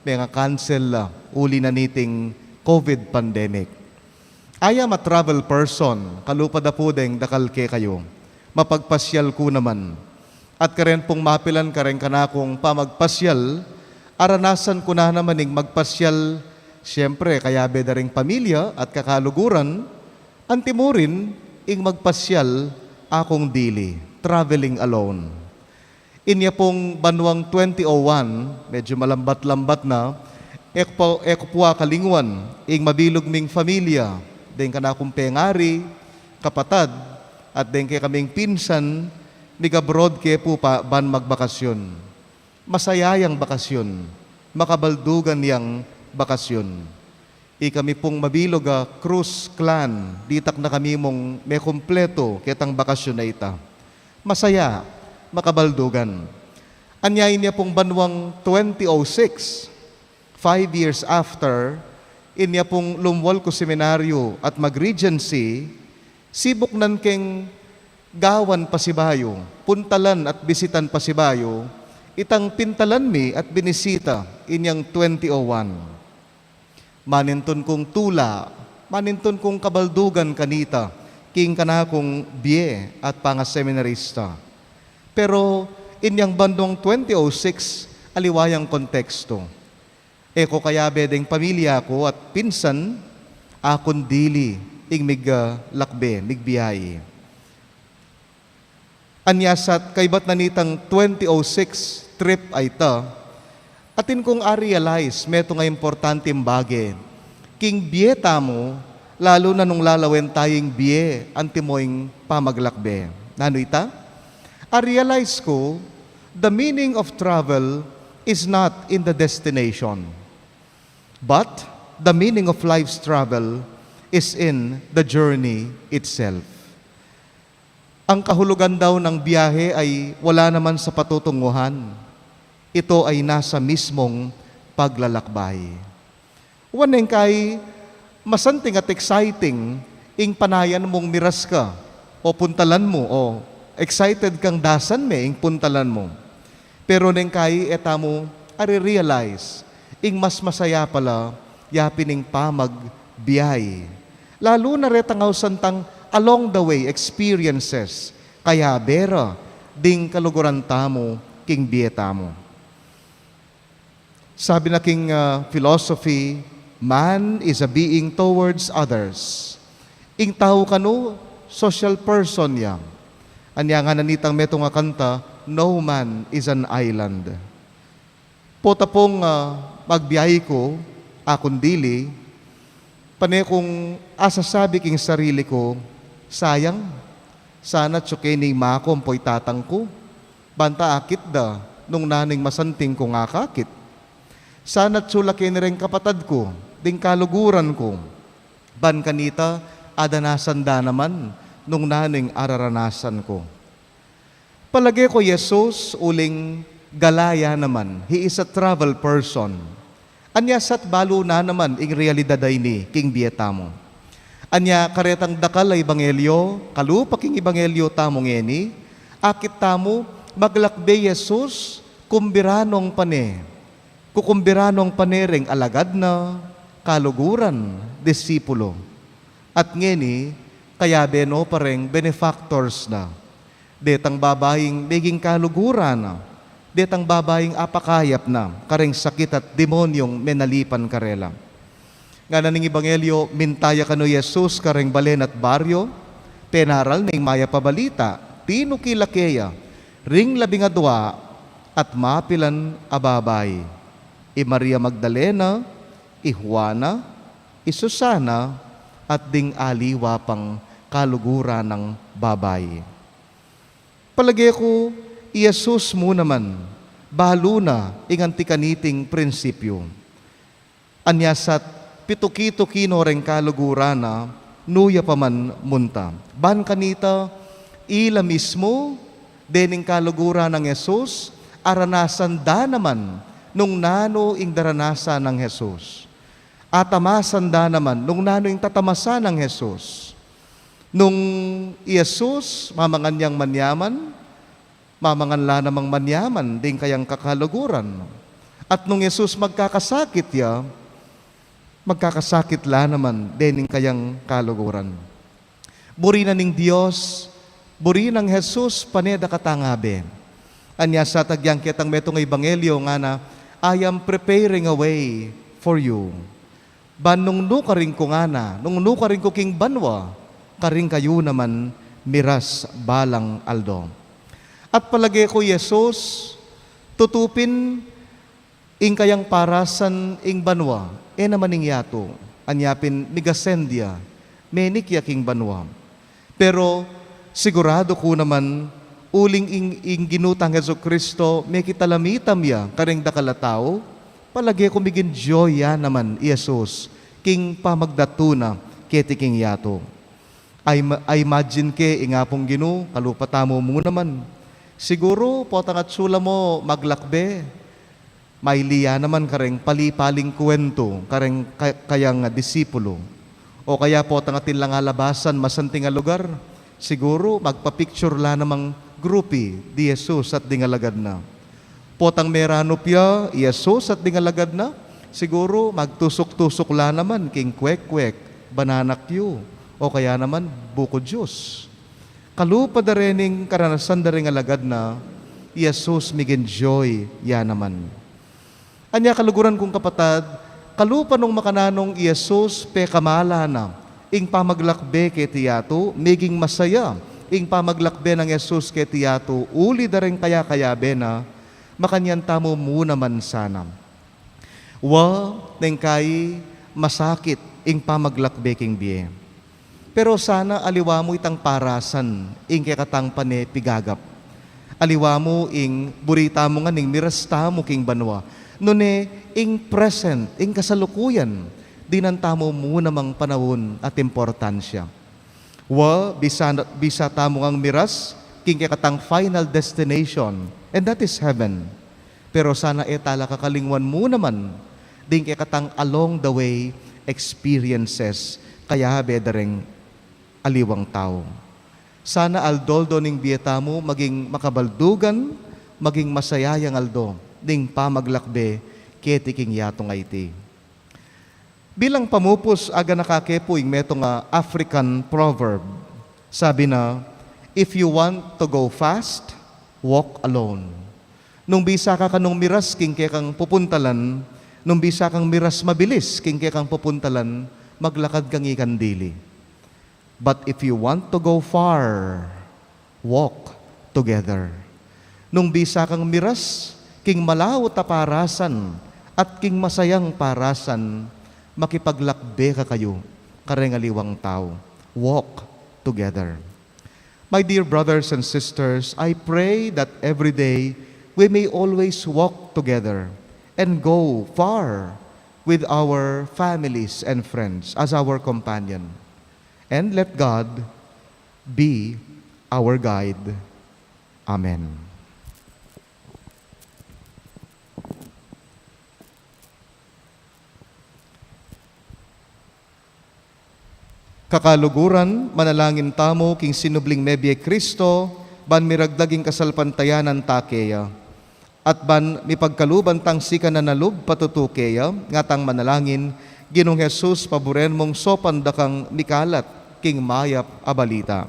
menga-cancel la, uli na niting COVID pandemic. I am a travel person, kalupa da pu deng dakal kekayu. Mapagpasyal ku naman. At karen pung mapilan kareng kanakung pamagpasyal, aranasan ku na naman ing magpasyal, siyempre, kayabe da ring pamilya at kakaluguran, antimurin ing magpasyal akung dili, traveling alone. Inya pung banuang twenty oh one, medyo malambat-lambat na, e ku pu, e ku pu akalingwan ing mabilug ming familia, deng kanakung pengari, kapatad, at deng kekaming pinsan, mig-abroad ke pu pa ban magbakasyun. Masaya yang bakasyun, makabaldugan yang bakasyun. Ikami pung mabilug a Cruz clan, ditak na kami mung mekumpletu ketang bakasyun a ita. Masaya, makabaldugan. Anya inya pung banwang twenty oh six, five years after, inya pung lumwal ku seminaryo at mag-regency, sibuknan keng gawan pasibayu, puntalan at bisitan pasibayu, itang pintalan mi at binisita inyang twenty oh one. Manintun kung tula, manintun kung kabaldugan kanita, king kanakung bie at pangaseminarista. Pero inyang bandung twenty oh six, aliwa yang konteksto. E ko kayabe deng pamilya ku at pinsan, akun dili ing mig, ah, lakbe, migbiahe. Anya sat kaybat na nitang twenty oh six trip a ita, atin kung a-realize metung a importanteng bage king bie tamu, lalu na nung lalawen tayang bie antimo ing pamaglakbe. Nanu ita? A-realize ku, the meaning of travel is not in the destination, but the meaning of life's travel is in the journey itself. Ang kahulugan daw ng biyahe ay wala naman sa patutunguhan. Ito ay nasa mismong paglalakbay. Wan neng kai masanting at exciting ing panayan mung miras ka o puntalan mu o excited kang dasan me ing puntalan mu. Pero neng kai e tamu ari-realize ing mas masaya pala ya pin ing pamagbiyahe. Lalu na retang ausan tang along the way experiences, kayabe ra ding kaluguran tamu king bie tamu. Sabi na king, ah, philosophy, "Man is a being towards others." Ing tau kanu, social person ya. Anya ngana nitang metung a kanta, "No man is an island." Pota pung, ah, magbiyahe ku, akun dili, pane kung asasabi king sarili ku, "Sayang, sana atsu keni maku ampo i tatang ku, banta akit da nung nanu ing masanting kung akakit. Sana atsu la keni reng kapatad ku, ding kaluguran ku, ban kanita adanasan da naman nung nanu ing araranasan ku." Palage ku i Jesus uling gala ya naman, he is a travel person. Anya sat balu na naman ing realidad a ini king bie tamu. Anya karetang dakal a ebanghelyo, kalupa king ebanghelyo tamu ngeni, akit tamu maglakbe i Jesus, kumbira nong pane. Kukumbira nong pane reng alagad na, kaluguran, disipulo. At ngeni, kayabe no pa reng benefactors na. Detang babaing meging kaluguran na, detang babaing apakayap na kareng sakit at demonyong menalipan karela. Ngana ning ebanghelyo, minta ya kanu i Jesus kareng balen at baryo, penaral ne ing mayap a balita, tinuki la keya ring labing adua at mapilan a babai, i Maria Magdalena, i Juana, i Susana, at ding aliwa pang kaluguran nang babai. Palage ku, i Jesus mu naman, balu na ing anti kaniting prinsipyu. Anya sat pituki-tuki no reng kaluguran na, nu ya pa man munta. Ban kanita, ila mismu, dening kaluguran nang Jesus, aranasan da naman nung nanu ing daranasan nang Jesus. Atamasan da naman nung nanu ing tatamasan nang Jesus. Nung i Jesus, mamangan yang manyaman, mamangan la namang manyaman ding kayang kakaluguran. At nung Jesus magkakasakit ya, magkakasakit la naman dening kayang kaluguran. Buri na ning Dios, buri nang Jesus, pane dakatang abe. Anya sat agyang ketang metung a ebanghelyo ngana, "I am preparing a way for you." Ban nung nukarin ku ngana, nung nukarin ku king banua, karin kayu naman miras balang aldo. At palage ku i Jesus, tutu pin ing kayang parasan ing banua, e naman ing yatu, anya pin mig-ascend ya, menik ya king banua. Pero siguradu ku naman, uling ing, ing Ginu tang Jesucristo, mekit a lamitan ya kareng dakal a tau, palage ku mig-enjoy ya naman i Jesus king pamagdatu na keti king yatu. I, I imagine ke ing Apung Ginu, kalupa tamu mu naman. Siguru, potang atsu la mu maglakbe, maili ya naman kareng pali-paling kuwentu kareng ka-, kayang disipulu. O kaya potang atin lang alabasan masanting a lugar, siguru magpa-picture la namang grupi di Jesus at ding alagad na. Potang meranup ya i Jesus at ding alagad na, siguru magtusuk-tusuk la naman king kwek-kwek, banana cue, o kaya naman buko juice. Kalupa da rening karanasan da ring alagad na, i Jesus mig-enjoy ya naman. Anya kaluguran kung kapatad, kalupa nung makananung i Jesus pekamala na ing pamaglakbe keti yatu, meging masaya ing pamaglakbe nang Jesus keti yatu, uli da ring kaya-kayabe na, makanyan tamu mu naman sana. Wa, neng kai masakit ing pamaglakbe king bie. Pero sana aliwa mu itang parasan ing kekatang pane pigagap. Aliwa mu ing buri tamu ngan ing miras tamu king banua. Nune ing present, ing kasalukuyan, dinan tamu mu namang panaun at importansya. Wa, bisa, bisa tamu ngang miras king kekatang final destination, and that is heaven. Pero sana e tala kakalingwan mu naman ding kekatang along the way experiences, kayabe da ring aliwang tau. Sana aldo-aldo ning bie tamu maging makabaldugan, maging masayayang aldo ning pamaglakbe keti king yatu a iti. Bilang pamupus, aganaka ke pu ing metung a African proverb. Sabi na, "If you want to go fast, walk alone." Nung bisa ka kanung miras king kekang pupuntalan, nung bisa kang miras mabilis king kekang pupuntalan, maglakad kang ikang dili. But if you want to go far, walk together. Nung bisa kang miras king malaut a parasan at king masayang parasan, makipaglakbe ka kayu kareng aliwang tau. Walk together. My dear brothers and sisters, I pray that every day we may always walk together and go far with our families and friends as our companion. And let God be our guide. Amen. Kakaluguran, manalangin tamu king sinubling mebie Kristo, ban miragdag ing kasalpantayanan ta keya. At ban mipagkaluban tang sikanan a lub patutu keya, ngatang manalangin, Ginung Jesus, paburen mung saupan da kang mikalat king mayap a balita.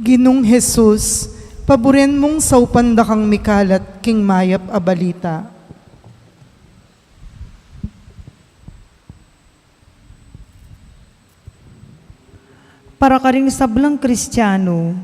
Ginung Jesus, paburen mung saupan da kang mikalat king mayap a balita. Para karing sablang Kristiano,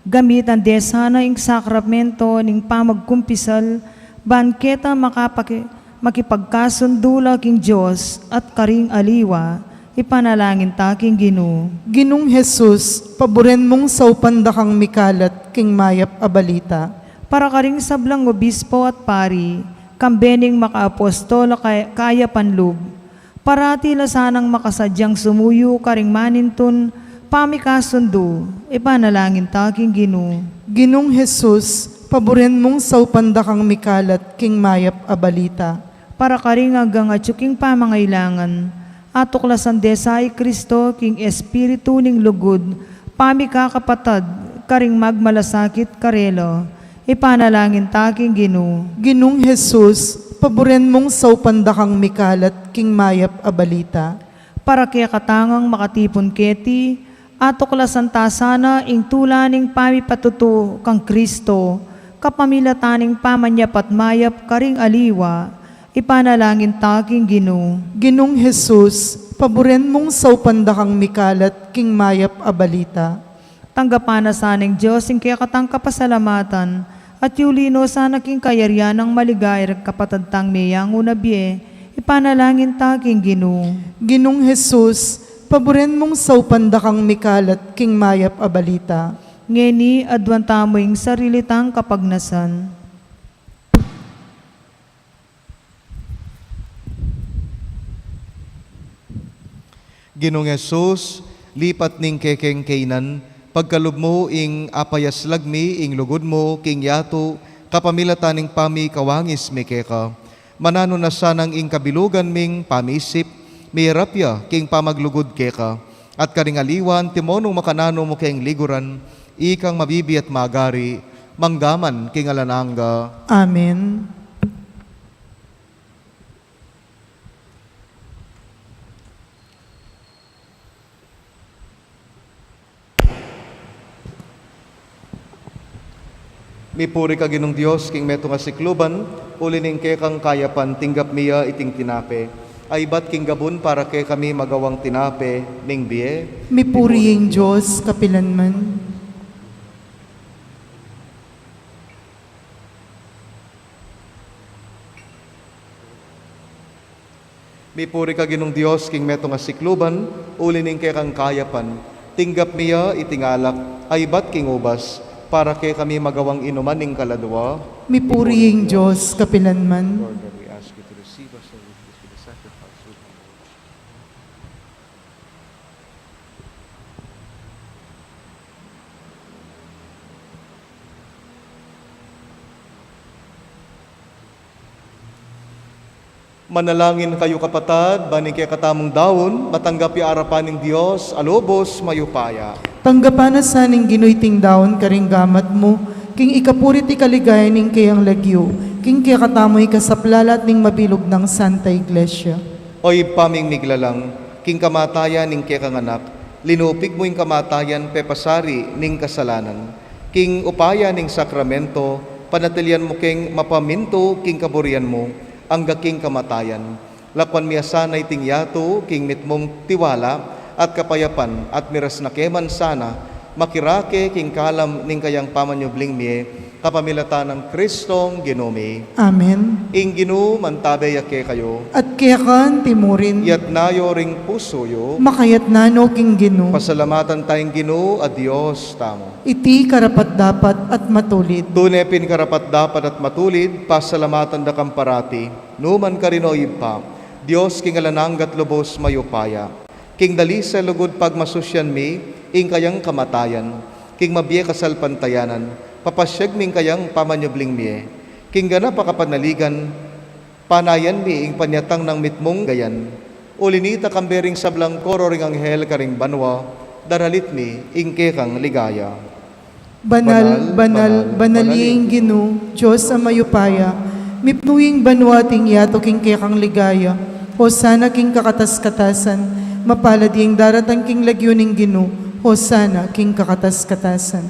gamitan de sana ing sakramento ning pamagkumpisal, ban keta makapaki-, makipagkasundu la king Dios at karing aliwa, ipanalangin ta king Ginu. Ginung Jesus, paburen mung saupan da kang mikalat king mayap a balita. Para karing sablang obispo at pari, kambe ning makaapostol a kay-, kayapan lub, parati la sanang makasadyang sumuyu karing manintun pamikasundu, ipanalangin ta king Ginu. Ginung Jesus, paburen mung saupan da kang mikalat king mayap a balita. Para karing anggang atyu king pamangailangan, atuklasan de sa i Kristo king espiritu ning lugud, pamikakapatad karing magmalasakit karela, ipanalangin ta king Ginu. Ginung Jesus, paburen mung saupan da kang mikalat king mayap a balita. Para kekatang makatipun keti, atuklasan ta sana ing tula ning pamipatutu kang Kristo, kapamilatan ning pamanyapat mayap karing aliwa, ipanalangin ta king Ginu. Ginung Jesus, paburen mung saupan da kang mikalat king mayap a balita. Tanggapan na sa ning Dios ing kekatang kapasalamatan, at yuli no sana king kayarian nang maligaya reng kapatad tang meyangu na bie, ipanalangin ta king Ginu. Ginung Jesus, paburen mung saupan da kang mikalat king mayap a balita. Ngeni, aduan tamu ing sarili tang kapagnasan. Ginung Jesus, lipat ning kekeng kainan, Pagkalub mu ing apayaslag mi ing lugud mu king yatu, kapamilatan ning pamikawangis mi keka. Mananu na sanang ing kabilugan ming pamisip, mirap ya king pamaglugud keka. At karing aliwa antimo nung makananu mu keng liguran, ikang mabibie at magari, mangga man king alang angga. Amen. Mipuri ka Ginung Dios king metung a sikluban, uli ning kekang kayapan tinggap mi ya iting tinape, a ibat king gabun para kekami magawang tinape ning bie. Mipuri ing Dios kapilanman. Mipuri ka Ginung Dios king metung a sikluban, uli ning kekang kayapan tinggap mi ya iting alak, a ibat king ubas, para kekami magawang inuman ning kaladua. Mipuri ing Dios kapilanman. Lord, we ask you to receive us and with this, with the sacrifice we humble worship. Manalangin kayu, kapatad, ban ing kekatamung daun matanggap ya arapan ning Dios a lubos mayupaya. Tanggapan na sa ning Ginu iting daun karing gamat mu, king ikapuri't ikaligaya ning keyang lagyu, king kekatamung ikasaplalat ning mabilug nang Santa Iglesia. O Ibpa ming miglalang, king kamatayan ning kekang Anak, linupig mu ing kamatayan pepasari ning kasalanan. King upaya ning sakramento, panatilian mu keng mapamintu king kaburian mu, angga king kamatayan. Lakwan mi ya sana iting yatu king mitmung tiwala at kapayapan, at miras na ke man sana makirake king kalam ning kayang pamanyubling mie, kapamilatan nang Kristong Ginu mi. Amen. Ing Ginu mantabe ya kekayu. At keka anti murin. Iyatas yu ring pusu yu. Makayatas no king Ginu. Pasalamatan taya ing Ginu a Dios tamu. Iti karapat-dapat at matulid. Tune pin karapat-dapat at matulid, pasalamatan da kang parati, nu man karin, o Ibpa, Dios king alang angga't lubos mayupaya. King dalisel lugud pagmasusyan mi ing kayang kamatayan, king mabie kasalpantayanan, papasyag mi ing kayang pamanyubling mie. King ganap a kapanaligan, panayan mi ing panyatang nang mitmung gayan. Uli nita, kambe ring sablang koro ring anghel karing banua, daralit mi ing kekang ligaya. Banal, banal, banal, banal ya ing Ginu, Dios a mayupaya. Mipnu ing banua at ing yatu king kekang ligaya. Hosana king kakatas-katasan. Mapalad ya ing daratang king lagyu ning Ginu. Hosana king kakatas-katasan.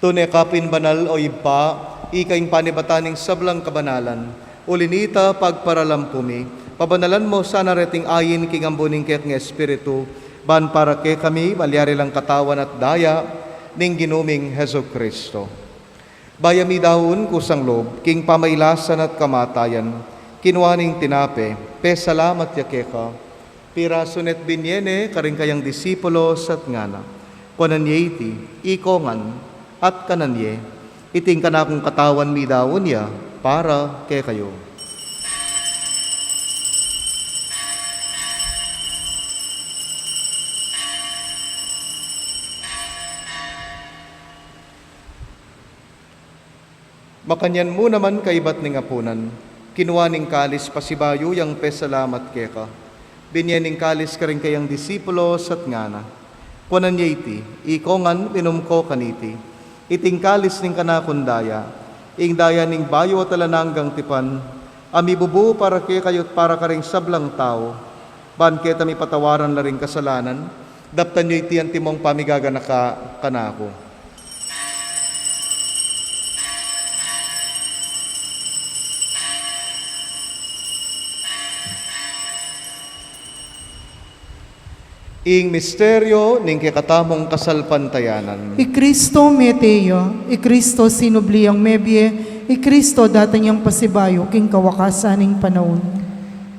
Tune ka pin banal, o Ibpa, ika ing panibatan ning sablang kabanalan. Uli nita, pagparalampu mi, pabanalan mu sana reting ain king ambun ning kekang Espiritu, ban para kekami malyari lang katawan at daya ning Ginu ming Jesucristo. Bayu mi daun kusang lub king pamailasan at kamatayan, kinua ne ing tinape, pesalamat ya keka, pirasu ne at binie ne karing kayang disipulos at ngana: Kuanan ye iti, ikongan, at kanan ye. Iti ing kanakung katawan, midaun ya para kekayu. Makanyan mu naman kaibat ning apunan, kinua ne ing kalis pasibayu yang pesalamat keka. Binie ne ing kalis karing kayang disipulos at ngana: Kuanan ye iti, ikongan, minum ko kaniti. Iti ing kalis ning kanakung daya, ing daya ning bayu at alang anggang tipan, a mibubu para kekayu at para karing sablang tau, ban keta mipatawaran la ring kasalanan. Daptan yu iti antimong pamigaganaka kanaku. Ing misteryo ning kekatamung kasalpantayanan. I Kristo mete ya, i Kristo sinubli yang mebie, i Kristo datang yang pasibayu king kawakasan ning panaun.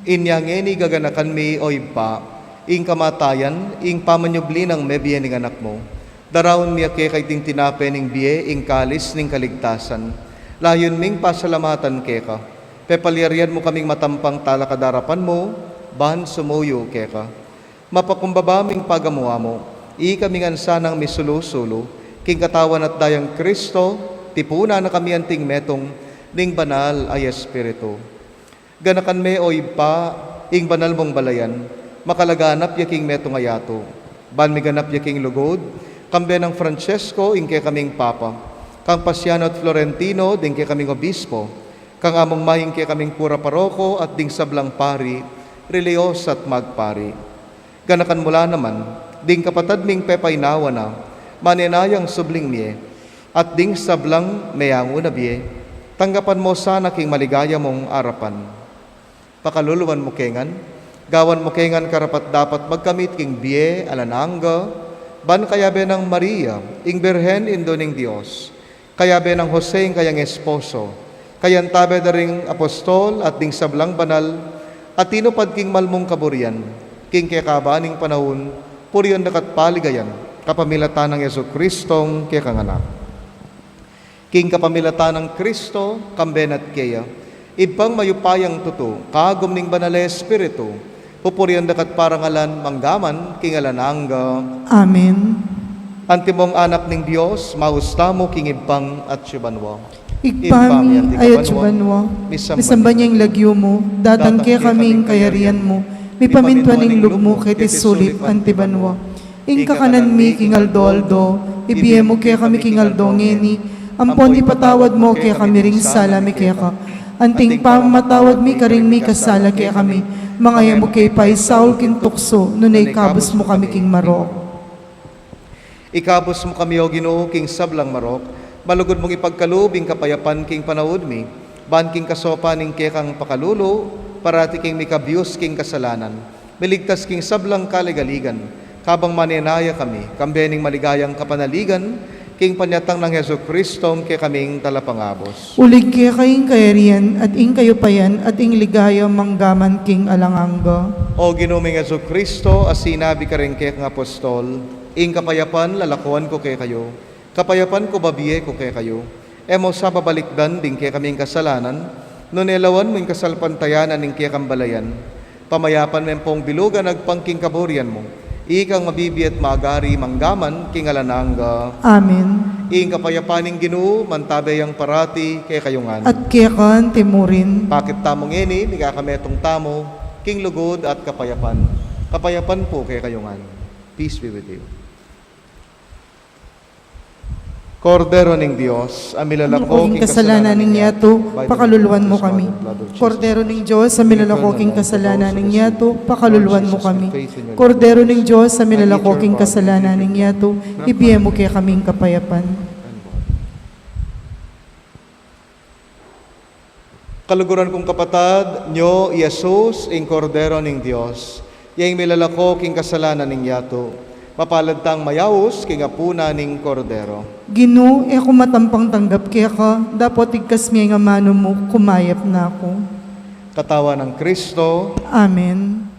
Inya ngeni gaganakan mi, o Ibpa, ing kamatayan, ing pamanyubli nang mebie ning Anak mu. Daraun mi ya keka iting tinape ning bie, ing kalis ning kaligtasan. Layun ming pasalamatan keka. Pepalyarian mu kaming matampang talakad king arapan mu, ban sumuyu keka. Mapakumbaba ming pagamu-amu, Ikami ngan sanang misulu-sulu king katawan at dayang Kristo, tipunan na kami anting metung ning Banal a Espiritu. Ganakan me, o Ibpa, ing banal mung balayan, makalaganap ya king metung a yatu. Ban miganap ya king lugud, kambe nang Francesco, ing kekaming Papa, kang Pasiano at Florentino, ding kekaming Obispo, kang Among May, ing kekaming Kura Paroko, at ding sablang pari, relihiyos at magpari. Ganakan mu la naman ding kapatad ming pepaynawa na, manenayang subling mie, at ding sablang meyangu na bie, tanggapan mu sana king maligaya mung arapan. Pakaluluan mu ke ngan, gawan mu ke ngan karapat-dapat magkamit king bie alang angga, ban kayabe nang Maria, ing Birhen Indu ning Dios, kayabe nang Jose, ing kayang esposo, kayantabe da ring apostol at ding sablang banal a tinupad king malmung kaburian, king kekaba ning panaun, purian da ka't paligayan, kapamilatan nang Jesucristong kekang Anak. King kapamilatan nang Kristo, kambe na at keya, Ibpang mayupayang tutu, kagum ning Banal a Espiritu, pupurian da ka't parangalan manggaman king alang angga. Amen. Antimong anak ning Dios, maus tamu king Ibpang atiu banua. Ibpa mi, atiu ka banua, misamban ya ing lagyu mu, datang kekami ing kayarian mu, mipamintuan ing lub mu keti sulip anti banua. Ing kakanan mi king aldo-aldo, ibie mu kekami king aldo ngeni, ampon ipatawad mu kekami ring sala mi keka, anting pamamatawad mi karing mikasala kekami, manga e mu ke paisaul king tuksu, nune ikabus mu kami king marok. Ikabus mu kami, O Ginu, king sablang marok, malugud mung ipagkalub ing kapayapan king panaun mi, ban king kasaupan ning kekang pakalulu, parati kaming mikabius king kasalanan, miligtas king sablang kaligaligan, kabang manenaya kami, kambe ning maligayang kapanaligan, king panyatang nang Jesucristong kekaming Talapangabus. Uling keka ing kayarian, at ing kayupayan, at ing ligaya, manggaman king alang angga. O Ginu ming Jesucristo, a sinabi karing kekang apostol, ing kapayapan lalakuan ku kekayu, kapayapan ku babie ku kekayu. E mu sa babalikdan ding kekaming kasalanan, nune lawan mu ing kasalpantayanan ning kekang balayan. Pamayapan me ampong bilugan agpang king kaburian mu, ikang mabibie at magari manggaman king alang angga. Amen. Ing kapayapan ning Ginu, mantabe yang parati kekayu ngan. At keka anti murin. Pakit tamu ngeni, mikakametung tamu king lugud at kapayapan. Kapayapan pu kekayu ngan. Peace be with you. Kordero ning Dios, a milalako king kasalanan ning yatu, pakaluluan mu kami. Kordero ning Dios, a milalako king kasalanan ning yatu, pakaluluan mu kami. Kordero ning Dios, a milalako king kasalanan ning yatu, ibie mu kekami ing kapayapan. Kaluguran kung kapatad, nyo i Jesus, ing Kordero ning Dios, ya ing milalako king kasalanan ning yatu. Mapalad tang mayaus king apunan ning Kordero. Ginu, e ku matampang tanggap keka, dapot igkas me ing amanu mu, kumayap na ku. Katawan nang Kristo. Amen.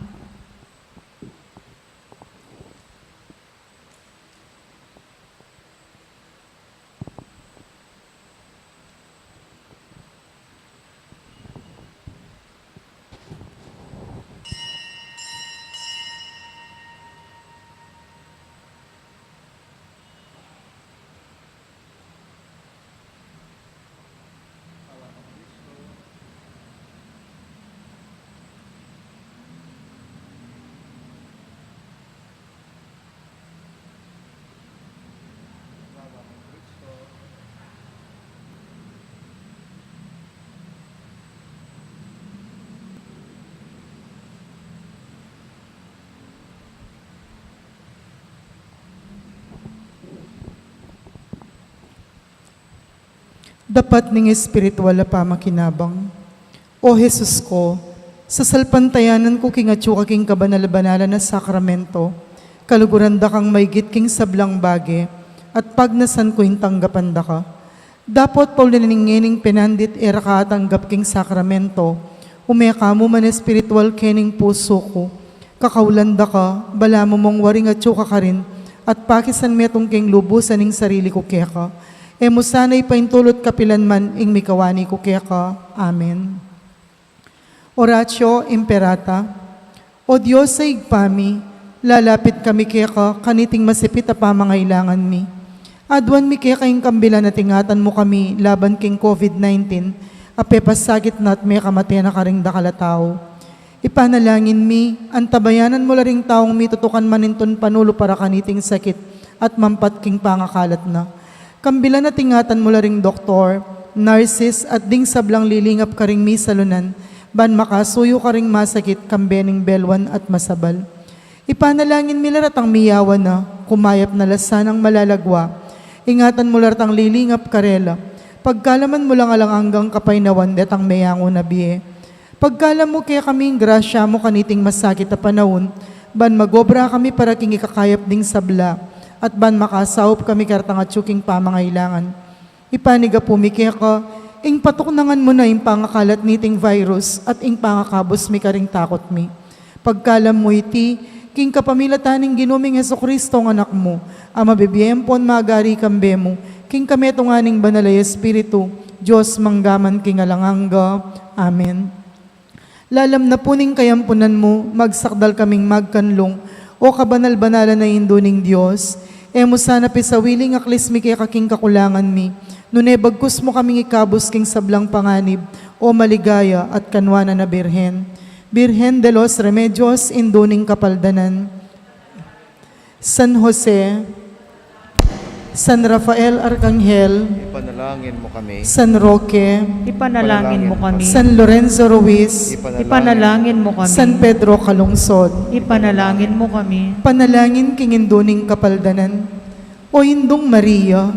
Dapat ning espiritual a pamakinabang. O Jesus ku, sasalpantayanan ku king atyu ka king kabanal-banalan a sakramento, kaluguran da kang maigit king sablang bage, at pagnasan ku ing tanggapan da ka. Dapot pauli na ning ngening penandit e ra ka atanggap king sakramento, ume ka mu man espiritual kening pusu ku. Kakaulan da ka, balamu mung waring atyu ka karin, at pakisan metung keng lubusan ing sarili ku keka. E mu sana ipaintulut kapilan man ing mikawani ku keka. Amen. Oratio Imperata. O Dios a Ibpa mi, Lalapit kami keka kaniting masipit a pamangailangan mi. Aduan mi keka ing kambilan at ingatan mu kami laban king COVID nineteen a pepasakit na at mekamate na karing dakal a tau. Ipanalangin mi, antabayanan mu la ring taung mitutukan manintun panulu para kaniting sakit at mampat king pangakalat na. Kambilan at ingatan mu la ring doktor, nurses at ding sablang lilingap karing misalunan, ban makasuyu karing masakit kambe ning belwan at masabal. Ipanalangin mi la retang miyawa na, kumayap na la sanang malalagwa. Ingatan mu la retang lilingap karela. Pagkalaman mu lang alang anggang kapaynawan detang meyangu na bie. Pagkalam mu kekami ing grasya mu kaniting masakit a panaun, ban magobra kami para king ikakayap ding sabla, at ban makasaup kami karetang atyu king pamangailangan. Ipanigapu mi keka ing patuknangan mu na ing pangakalat niting virus at ing pangakabus mi karing takut mi. Pagkalam mu iti, king kapamilatan ning Ginu ming Jesucristo a Anak mu, a mabibie ampon magari kambe mu, king kametungan ning Banal a Espiritu, Dios mangga man king alang angga. Amen. Lalam na pu ning kayampunan mu, magsakdal kaming magkanlung, O kabanal-banalan a Indu ning Dios, e mu sana pisawili ing aklis mi keka king kakulangan mi, nune bagkus mu kaming ikabus king sablang panganib, O maligaya at kanwanan a Birhen. Birhen de los Remedios, Indu ning Kapaldanan. San Jose, San Rafael Arkanghel, Ipanalangin mu kami. San Roque, Ipanalangin mu kami. San Lorenzo Ruiz, Ipanalangin mu kami. San Pedro Calungsod, Ipanalangin mu kami. Panalangin king Indu ning Kapaldanan. O Indung Maria,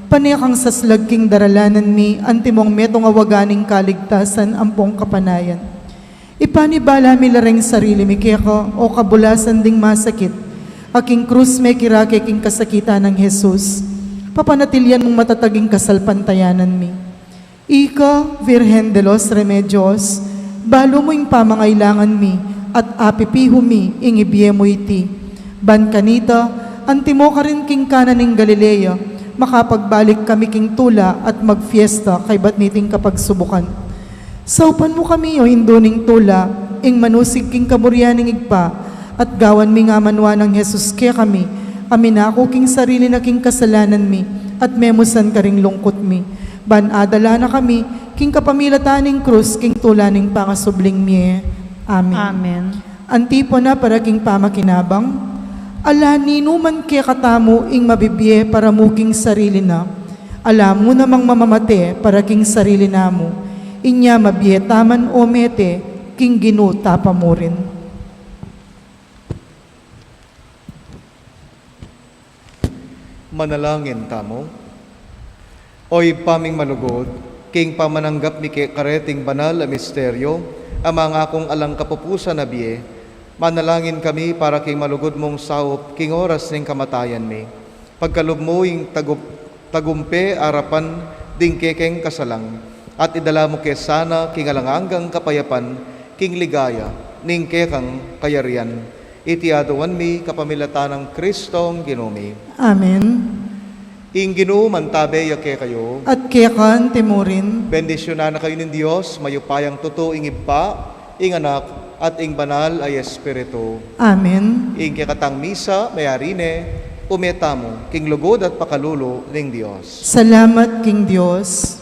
pane kang saslag king daralanan mi, antimong metung a waga ning kaligtasan ampong kapanayan. Ipanibala mi la reng sarili mi keka, O kabulasan ding masakit, a king krus mekirake king kasakitan nang Jesus. Papanatilian mung matatag ing kasalpantayanan mi. Ika, Virgen de los Remedios, balu mu ing pamangailangan mi, at apipihu mi ing ibie mu iti. Ban kanita, antimo karin king Cana ning Galilea, makapagbalik kami king tula at magfiesta kaybat niting kapagsubukan. Saupan mu kami, O Indu ning tula, ing manusig king kaburian ning Ibpa, at gawan mi ngan manuan nang Jesus kekami, a minaku king sarili na king kasalanan mi, at memusan karing lungkut mi. Ban adala na kami, king kapamilatan ning krus, king tula ning pangasubling mie. Amen. Amen. Antipona para king pamakinabang. Ala ninuman kekatamu ing mabibie para mu king sarili na, ala mu namang mamamate para king sarili namu. Inya mabie taman o mete king Ginu tapamurin. Manalangin tamu. O Ibpa ming malugud, king pamananggap mi keka kareting banal a misteryo, a mangakung alang kapupusan a bie, manalangin kami para king malugud mung saup king oras ning kamatayan mi. Pagkalub mu ing tagup-, tagumpe arapan ding kekeng kasalang, at idala mu ke sana king alang anggang kapayapan king ligaya ning kekang kayarian. Iti aduan mi kapamilatan nang Kristong Ginu mi. Amen. Ing Ginu mantabe ya kekayu. At keka antimurin. Bendisyunan na kayu ning Dios, mayupayang tutu, ing Ibpa, ing Anak, at ing Banal a Espiritu. Amen. Ing kekatang misa meyari ne, ume tamu king lugud at pakalulu ning Dios. Salamat king Dios.